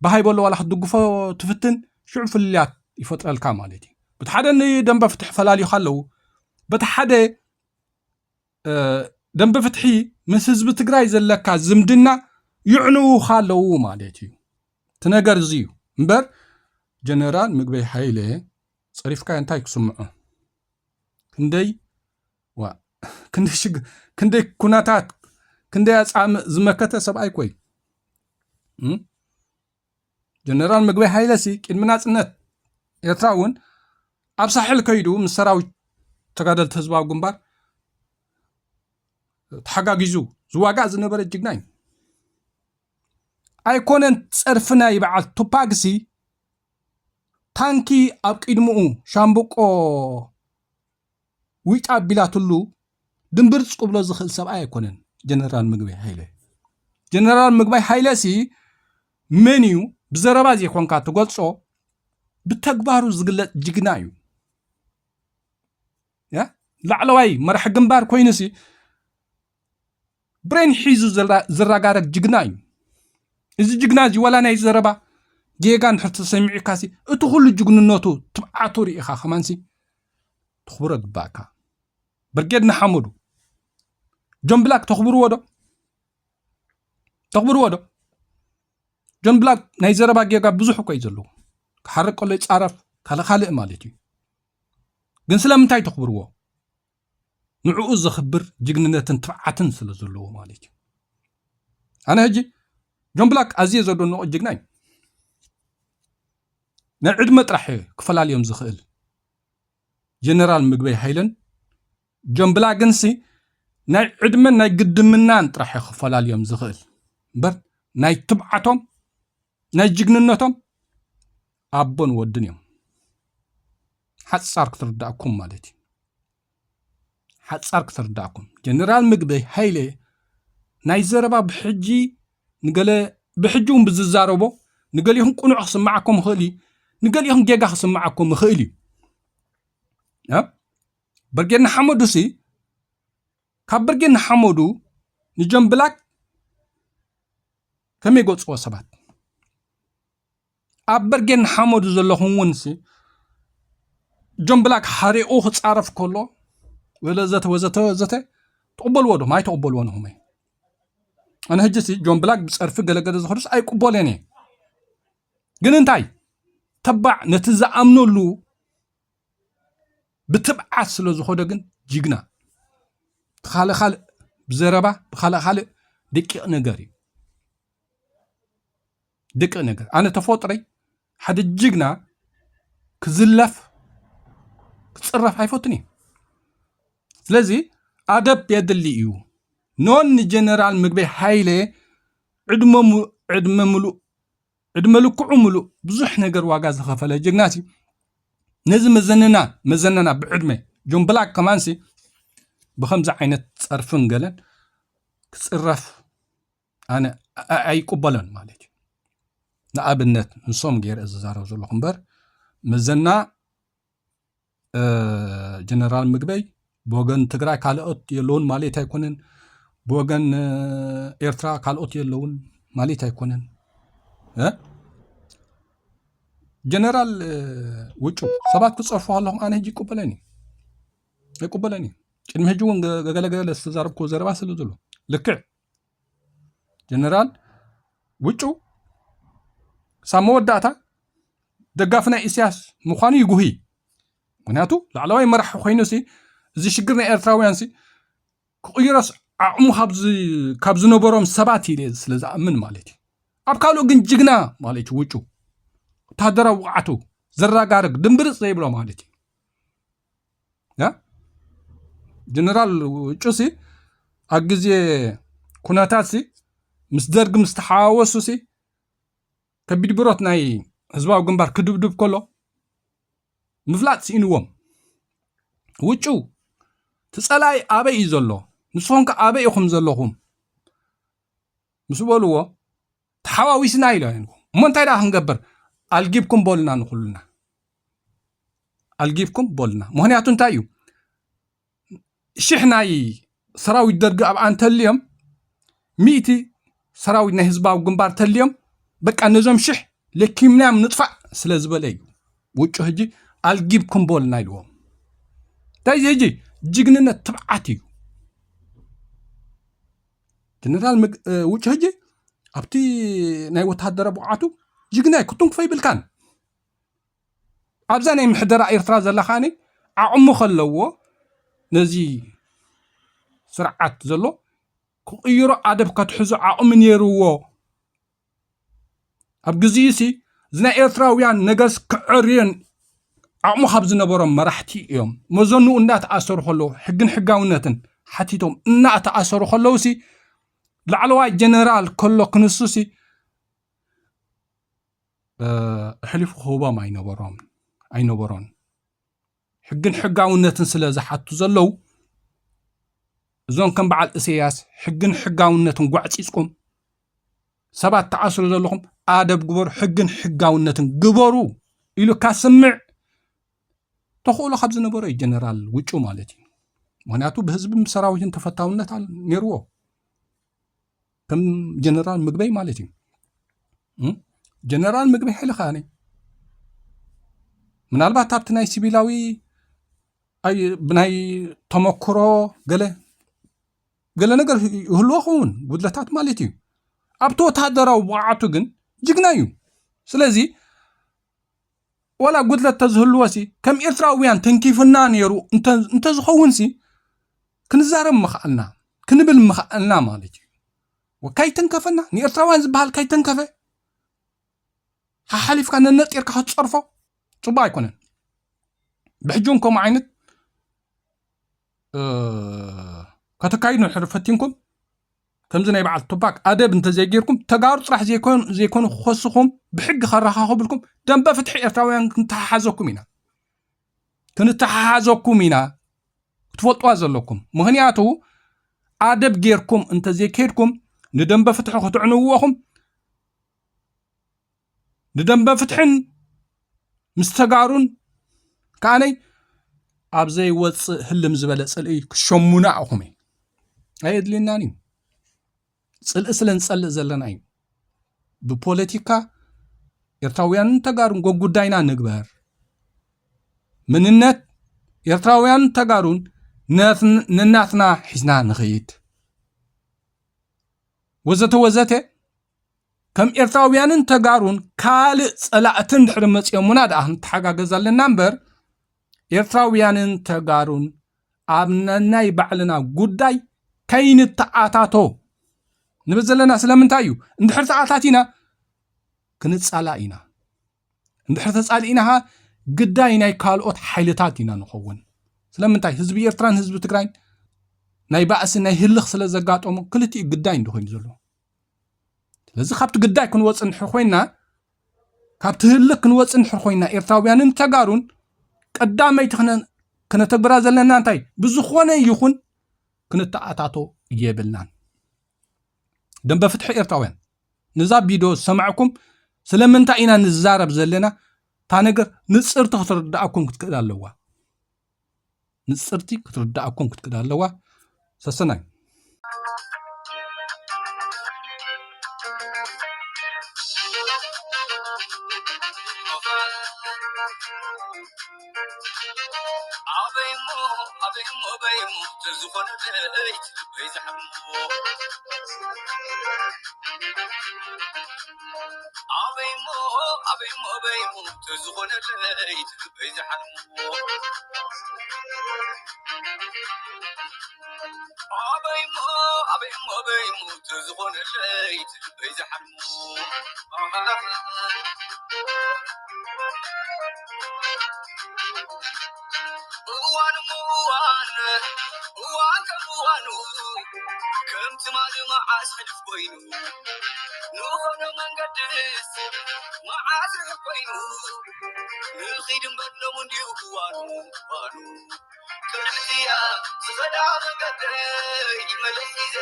ብሃይ በሎ ዋላ ክትድግፎ ትፍትን ሽዑ ፍልልያት ይፈጥረልካ ማለት እዩ። በቲ ሓደ ንደንበ ፍትሒ ፈላልዩኻ ኣለዉ። በቲ ሓደ ደንበ ፍትሒ ምስ ህዝቢ ትግራይ ዘለካ ዝምድና ይዕንውኻ ኣለዉ ማለት እዩ። እቲ ነገር እዚ እዩ እምበር ጀነራል ምግበይ ሃይለ ፀሪፍካ እንታይ ክስምዖ ክንደይ ዋ ክንደይ ሽግ ክንደይ ኩነታት ክንደይ ኣፃምእ ዝመከተ ሰብኣይ ኮይ ጀነራል ምግበይ ሃይለሲ ቅድሚ ናጽነት ኤርትራ እውን ኣብ ሳሕል ከይዱ ምስ ሰራዊት ተጋደልቲ ህዝባዊ ግንባር ተሓጋጊዙ ዝዋጋእ ዝነበረ ጅግና እዩ። ኣይኮነን ጸርፊ ናይ በዓል ቱፓግሲ ታንኪ ኣብ ቅድምኡ ሻምብቆ ዊጣ ኣቢላትሉ ድንብርጽ ክብሎ ዝኽእል ሰብኣይ ኣይኮነን ጀነራል ምግበይ ሃይለ። ጀነራል ምግበይ ሃይለ ሲ መን እዩ? ብዘረባ ዘይኮንካ ትገልጾ፣ ብተግባሩ ዝግለጽ ጅግና እዩ። ያ ላዕለዋይ መራሒ ግንባር ኮይኑ ሲ ብሬን ሒዙ ዝራ- ዝራጋረግ ጅግና እዩ። እዚ ጅግና እዚ ዋላ ናይ ዘረባ ጌጋ እንድሕር ተሰሚዑካ ሲ እቲ ኩሉ ጅግንነቱ ትብዓቱ ርኢኻ ከማን ሲ ተኽብሮ ግባእካ። ብርጌድ ንሓመዱ ጆን ብላክ ተኽብርዎ ዶ? ተኽብርዎ ዶ? ጆን ብላክ ናይ ዘረባ ጌጋ ብዙሕ እኮ እዩ ዘለዎ። ክሓርቅ ከሎ ይጻረፍ ካልእ ካልእ ማለት እዩ። ግን ስለምንታይ ተኽብርዎ? ንዕኡ ዘኽብር ጅግንነትን ትብዓትን ስለ ዘለዎ ማለት እዩ። ኣነ ሕጂ ጆን ብላክ ኣዝየ ዘደንቆ ጅግና እዩ። ናይ ዕድመ ጥራሕ ክፈላልዮም ዝኽእል ጀነራል ምግበይ ሃይለን ጆን ብላክን ሲ ናይ ዕድመን ናይ ግድምናን ጥራሕ ክፈላልዮም ዝኽእል እምበር ናይ ትብዓቶም ናይ ጅግንነቶም ኣቦን ወድን እዮም። ሓጻር ክትርዳእኩም ማለት እዩ። ሓጻር ክትርዳእኩም ጀነራል ምግበይ ሃይለ ናይ ዘረባ ብሕጂ ንገለ ብሕጂ እውን ብዝዛረቦ ንገሊኹም ቁኑዕ ክስምዓኩም ይኽእል እዩ፣ ንገሊኹም ጌጋ ክስምዓኩም ይኽእል እዩ። እ? ብርጌድ ንሓመዱ ሲ ካብ ብርጌድ ንሓመዱ ንጆን ብላክ ከመይ ገጽዎ ሰባት ኣብ ብርጌድ ንሓመዱ ዘለኹም እውን ሲ ጆን ብላክ ሓሪቑ ክጻረፍ ከሎ ወለዘተ ወዘተ ወዘተ ትቕበልዎ ዶ? ማይ ትቕበልዎ ንኹመይ። ኣነ ሕጂ ሲ ጆን ብላክ ብጸርፊ ገለገለ ዝኸዱስ ኣይቅበልን እየ። ግን እንታይ ተባዕ ነቲ ዝኣምነሉ ብትብዓት ስለ ዝኾደ ግን ጅግና። ብኻልእ ካልእ ብዘረባ ብኻልእ ካልእ ደቂቕ ነገር እዩ። ደቂቕ ነገር። ኣነ ተፈጥረይ ሓደ ጅግና ክዝለፍ ክጽረፍ ኣይፈቱን እዩ። ስለዚ ኣደብ የድሊ እዩ። ኖን ንጀነራል ምግበይ ሃይለ ዕድመ ዕድመ ምሉእ ዕድመ ልክዑ ምሉእ ብዙሕ ነገር ዋጋ ዝኸፈለ ጅግና ሲ ነዚ መዘነና መዘነና ብዕድመ ጆን ብላክ ከማንሲ ብኸምዚ ዓይነት ጸርፍን ገለን ክጽረፍ ኣነ ኣይቅበሎን ማለት እዩ። ንኣብነት ንሶም ገይረ ዝዛረብ ዘለኹ እምበር መዘና ጀነራል ምግበይ ብወገን ትግራይ ካልኦት የለውን ማለት ኣይኮነን። ብወገን ኤርትራ ካልኦት የለውን ማለት ኣይኮነን። ጀነራል ውጩ ሰባት ክፀርፉ ኣለኹም ኣነ ሕጂ ይቅበለን እዩ ኣይቅበለን እዩ። ቅድሚ ሕጂ እውን ገለገለ ዝተዛረብኩ ዘረባ ስለ ዘሎ ልክዕ ጀነራል ውጩ ክሳብ መወዳእታ ደጋፊ ናይ ኢሳያስ ምዃኑ ይጉሂ። ምክንያቱ ላዕለዋይ መራሒ ኮይኑ ሲ እዚ ሽግር ናይ ኤርትራውያን ሲ ክቕይሮስ ዓቕሙ ካብ ዝነበሮም ሰባት ኢለ ስለ ዝኣምን ማለት እዩ። ኣብ ካልኡ ግን ጅግና ማለት እዩ። ውጩ ወታደራዊ ብቕዓቱ ዘራጋርግ ድንብርፅ ዘይብሎ ማለት እዩ። ጀነራል ውጩ ሲ ኣብ ግዜ ኩነታት ሲ ምስ ደርግ ምስ ተሓዋወሱ ሲ ከቢድ ብረት ናይ ህዝባዊ ግንባር ክድብድብ ከሎ ምፍላጥ ስኢንዎም። ውጩ እቲ ጸላኢ ኣበይ እዩ ዘሎ? ንስኹም ከ ኣበይ ኢኹም ዘለኹም? ምስ በልዎ ተሓዋዊስና ኢሎ። እሞ እንታይ ደኣ ክንገብር? ኣልጊብኩም በሉና ንኹልና ኣልጊብኩም በሉና። ምክንያቱ እንታይ እዩ? ሽሕ ናይ ሰራዊት ደርጊ ኣብኣ እንተልዮም ሚእቲ ሰራዊት ናይ ህዝባዊ ግንባር ተልዮም በቃ ነዞም ሽሕ ለኪምናዮም ንጥፋእ ስለ ዝበለ እዩ። ውጩ ሕጂ ኣልጊብኩም በሉና ኢልዎም። እንታይ እዚ ሕጂ ጅግንነት ትብዓት እዩ። ጀነራል ውጩ ሕጂ ኣብቲ ናይ ወታደራዊ ብቕዓቱ ጅግና እዩ ክትንክፎ ይብልካን ኣብዛ ናይ ምሕደራ ኤርትራ ዘላ ከዓኒ ዓቕሚ ከለዎ ነዚ ስርዓት ዘሎ ክቕይሮ ኣደብ ከትሕዞ ዓቕሚ ነይርዎ። ኣብ ግዜኡ ሲ እዚ ናይ ኤርትራውያን ነገርስ ክዕርዮን ዓቕሙ ካብ ዝነበሮም መራሕቲ እዮም። መዘንኡ እናተኣሰሩ ከለዉ፣ ሕግን ሕጋውነትን ሓቲቶም እናተኣሰሩ ከለዉሲ፣ ላዕለዋይ ጀነራል ከሎ ክንሱሲ፣ እ፣ ኣሕሊፉ ክህቦም ኣይነበሮም፣ ኣይነበሮን። ሕግን ሕጋውነትን ስለ ዝሓቱ ዘለዉ፣ እዞም ከም በዓል እሰያስ ሕግን ሕጋውነትን ጓዕጺጽኩም፣ ሰባት ትኣስሩ ዘለኹም ኣደብ ግበሩ፣ ሕግን ሕጋውነትን ግበሩ ኢሉ ካስምዕ ተኽእሎ ካብ ዝነበሮ እዩ ጀነራል ውጩ ማለት እዩ። ምኽንያቱ ብህዝብን ብሰራዊትን ተፈታውነት ኣል-፣ ነይርዎ። ከም ጀነራል ምግበይ ማለት እዩ። እም? ጀነራል ምግበይ ሓይለ ከኣነ ምናልባት ኣብቲ ናይ ሲቪላዊ ኣይ-፣ ብናይ ተመክሮ ገለ፣ ገለ ነገር ይህልዎ ኸውን፣ ጉድለታት ማለት እዩ። ኣብቲ ወታደራዊ ብቕዓቱ ግን ጅግና እዩ። ስለዚ ዋላ ጉድለት ተዝህልዎሲ፣ ከም ኤርትራውያን ተንኪፍና ነይሩ እንተ-፣ እንተዝኸውንሲ፣ ክንዛረብ ምኽኣልና፣ ክንብል ምኽኣልና ማለት እዩ። ወ-፣ ካይተንከፈና፣ ንኤርትራውያን ዝበሃል ካይተንከፈ፣ ሓሓሊፍካ ነነጢርካ ክትጸርፎ ጽቡቕ ኣይኮነን። ብሕጂ እውን ከምኡ ዓይነት፣ እ፣ ከተካይዱ እንድሕር ፈቲንኩም፣ ከምዚ ናይ በዓል ቱፓክ ኣደብ እንተዘይጌርኩም፣ ተጋሩ ጥራሕ ዘይኮን-፣ ዘይኮኑ ክኸስኹም ብሕጊ ከረኻኽብልኩም፣ ደንበ ፍትሒ ኤርትራውያን ክንተሓሓዘኩም ኢና። ክንተሓሓዘኩም ኢና። ክትፈልጥዋ ዘለኩም። ምኽንያቱ ኣደብ ጌርኩም እንተዘይከድኩም፣ ንደንበ ፍትሒ ክትዕንውኹም፣ ንደንበ ፍትሕን ምስ ተጋሩን ከኣነይ ኣብ ዘይወጽእ ህልም ዝበለ ጽልኢ ክሸሙና ኢኹም። ኣየድልየናን እዩ። ጽልኢ ስለ ንጸልእ ዘለና እዩ። ብፖለቲካ ኤርትራውያንን ተጋሩን ጎጉዳይና ንግበር። መንነት ኤርትራውያንን ተጋሩን ነትን-፣ ነናትና ሒዝና ንኸይድ። ወዘተ ወዘተ። ከም ኤርትራውያንን ተጋሩን ካልእ ጸላእቲ እንድሕር መጺኦምና ደኣ ክንተሓጋገዝ ኣለና እምበር፣ ኤርትራውያንን ተጋሩን ኣብ ነናይ ባዕልና ጉዳይ ከይንተኣታቶ ንብል ዘለና ስለምንታይ እዩ? እንድሕር ተኣታቲና ክንጻላእ ኢና። እንድሕር ተጻሊእና ኸኣ ግዳይ ናይ ካልኦት ሓይልታት ኢና ንኸውን። ስለምንታይ? ህዝቢ ኤርትራን ህዝቢ ትግራይን ናይ ባእሲ ናይ ህልኽ ስለ ዘጋጠሞ ክልቲኡ ግዳይ እንዶ ኮይኑ ዘሎ። ስለዚ ካብቲ ግዳይ ክንወጽእ እንድሕር ኮይና፣ ካብቲ ህልኽ ክንወጽእ እንድሕር ኮይና፣ ኤርትራውያንን ተጋሩን ቀዳመይቲ ክነ-፣ ክነተግብራ ዘለና እንታይ? ብዝኾነ ይኹን ክንተኣታቶ የብልናን። ደንበ ፍትሒ ኤርትራውያን፣ ነዛ ቪድዮ ዝሰማዕኩም ስለምንታይ ኢና ንዛረብ ዘለና? እታ ነገር ንጽርቲ ክትርድኣኩም ክትክእል ኣለዋ። ንጽርቲ ክትርድኣኩም ክትክእል ኣለዋ። ሰሰናዩ። ኣበይሞ፣ ኣበይሞ፣ ኣበይሞ፣ ተዝኾነ ለይቲ ልበይ ዝሓልሞ። ኣበይሞ፣ ኣበይሞ፣ ኣበይሞ፣ ተዝኾነ ለይቲ ልበይ ዝሓልሞ። ኣበይሞ፣ ኣበይሞ፣ ኣበይሞ፣ ተዝኾነ ለይቲ ልበይ ዝሓልሞ። እዋን እሞ እዋን፣ እዋን ከም እዋኑ፣ ከም ትማሊ መዓስ ሕልፍ ኮይኑ፣ ንኾነ መንገድስ መዓስ ርሑቕ ኮይኑ፣ ንኺድ እምበር ሎሚ እንድዩ እዋኑ፣ እዋኑ። ቅንዕቲ እያ ዝኸዳ መንገደይ፣ መለስ ሒዘ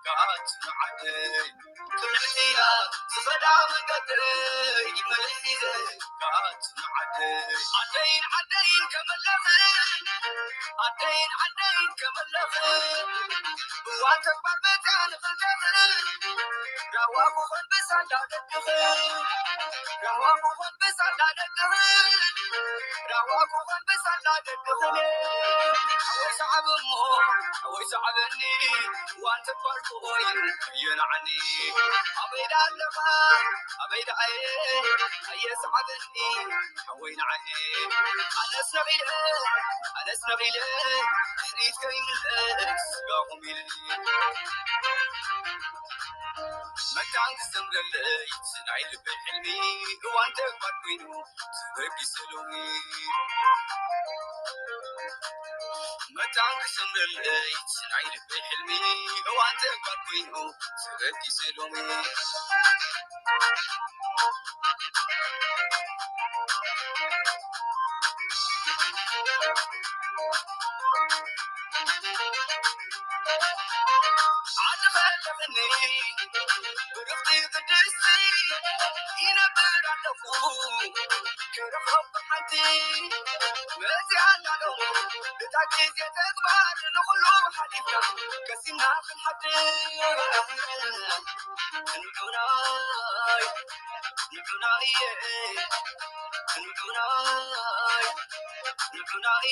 ክኣቱ ንዓደይ። ቅንዕቲ እያ ዝኸዳ መንገደይ፣ መለስ ሒዘ ክኣቱ ንዓደይ። ዓደይን ዓደይን ከመለኽን፣ ዓደይን ዓደይን ከመለኽን፣ እዋን ተግባር መጽያ ንኽልተኽን፣ ዳዋ ክኾን ብሳላ ደቅኽን፣ ዳዋ ክኾን ብሳላ ደቅኽን፣ ዳዋ ክኾን ብሳላ ደቅኽን። ሓወይ ሰዓብ እሞ፣ ሓወይ ሰዓበኒ፣ እዋን ተግባር ክኾን የንዓኒ። ኣበይ ደኣ ኣለኻ? ኣበይ ደኣ እየ? ኣየ ሰዓበኒ፣ ሓወይ ንዓይ። ኣነስ ነቒለ፣ ኣነስ ነቒለ፣ ድሕሪት ከይምለስ ስጋኹም ኢለ። መታን ክሰምረለይ ናይ ልበይ ሕልሚ እዋን ተግባር ኮይኑ ተበጊሰ ሎሚ። መታን ክሰምረለይ ናይ ልበይ ሕልሚ እዋን ተግባር ኮይኑ ተበጊሰ ሎሚ። ዓዲ ኸለኽኒ ብርኽቲ ቅድስቲ ይነብር ኣለኹ። ክረኽቦ ሓንቲ መፂኣ ኣላ ሎሚ እታ ግዜ ተግባር ንኹሉ ሓሊፍና ቀሲና ክንሓድር ንዑናይ ንዑናይ ንዑናይ ንዑናይ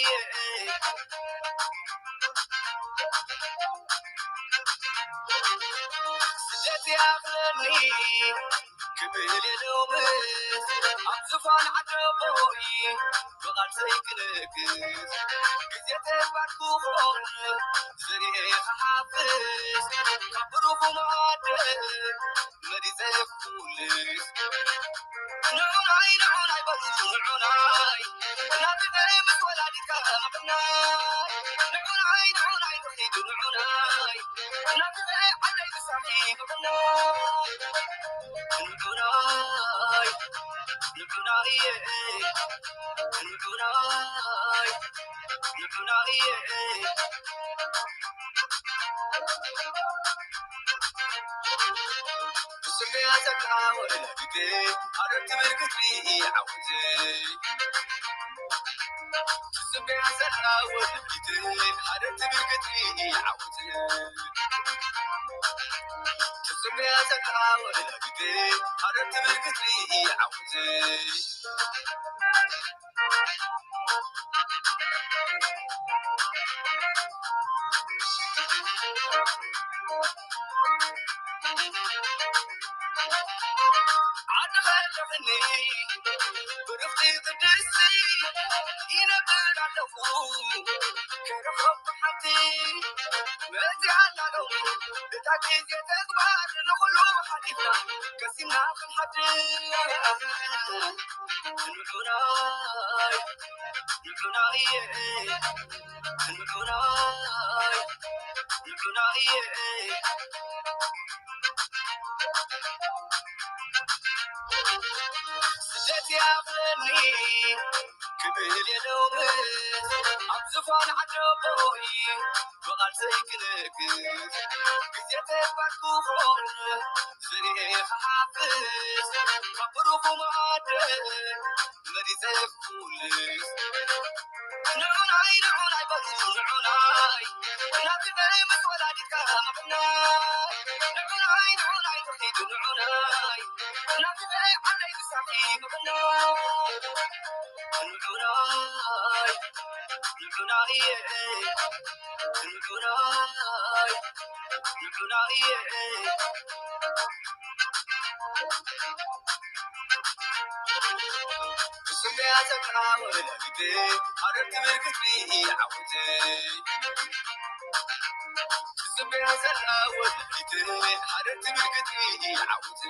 ስደት ይኣኽለኒ ክብል የለውምስ ኣብ ዝፋን ዓደቦይ ብቓል ዘይክነግስ ግዜ ተግባር ክኾን ዘርኤ ክሓፍስ ካብ ብሩኹ መዓደን መሪጸ ኩልስ ንዑናይ ንዑናይ በሉ ንዑናይ ናብረ ምስ ወላዲትካ ምቕናይ ንዑናይ ንዑናይ ትኺዱ ንዑናይ ናብረ ዓደይ ምሳኺ ምቕናይ ንዑናይ ንዑናይ ንዑናይ ንዑናይ ብስምያ ዘላ ወለላዲቴ ሃረር ትብል ክትርኢ ዓወት ትስምያ ዘላ ወለላዲቴ ሃረር ትብል ክትርኢ ዓወት ትስምያ ዘላ ወለላዲቴ ሃረር ትብል ክትርኢ ዓወት ዓዲ ኸለኽኒ ብርኽቲ ቅድስቲ ይነብር ኣለኹ ከረኸብ ሓንቲ መዚ ኣላ ሎሚ እታ ግዜ ተግባር ንኹሉ ሓሊፍና ቀሲና ክንሓድር ንዑናይ ንዑናይ ንዑናይ ንዑናይ ስደት ይኣኽለኒ ክብል የለውምስ ኣብ ዝፋን ዓደቦይ ብቓል ዘይክነግስ ግዜ ተግባር ክኾን ዝርኤ ክሓፍስ ካብ ብሩኹ መዓደ መሪጸ ኩልስ ንዑናይ ንዑናይ በሉ ንዑናይ ናብረ ምስ ወላዲትካ ምቕናይ ንዑናይ ንዑናይ ትኺዱ ንዑናይ ናብረ ዓደይ ምሳኺ ምቕናይ ንዑናይ ንዑናይ ንዑናይ ንዑናይ ብስምያ ዘላ ወለላዲቴ ሃረር ትብል ክትርኢ ዓወት ብስምያ ዘላ ወለላዲቴ ሃረር ትብል ክትርኢ ዓወት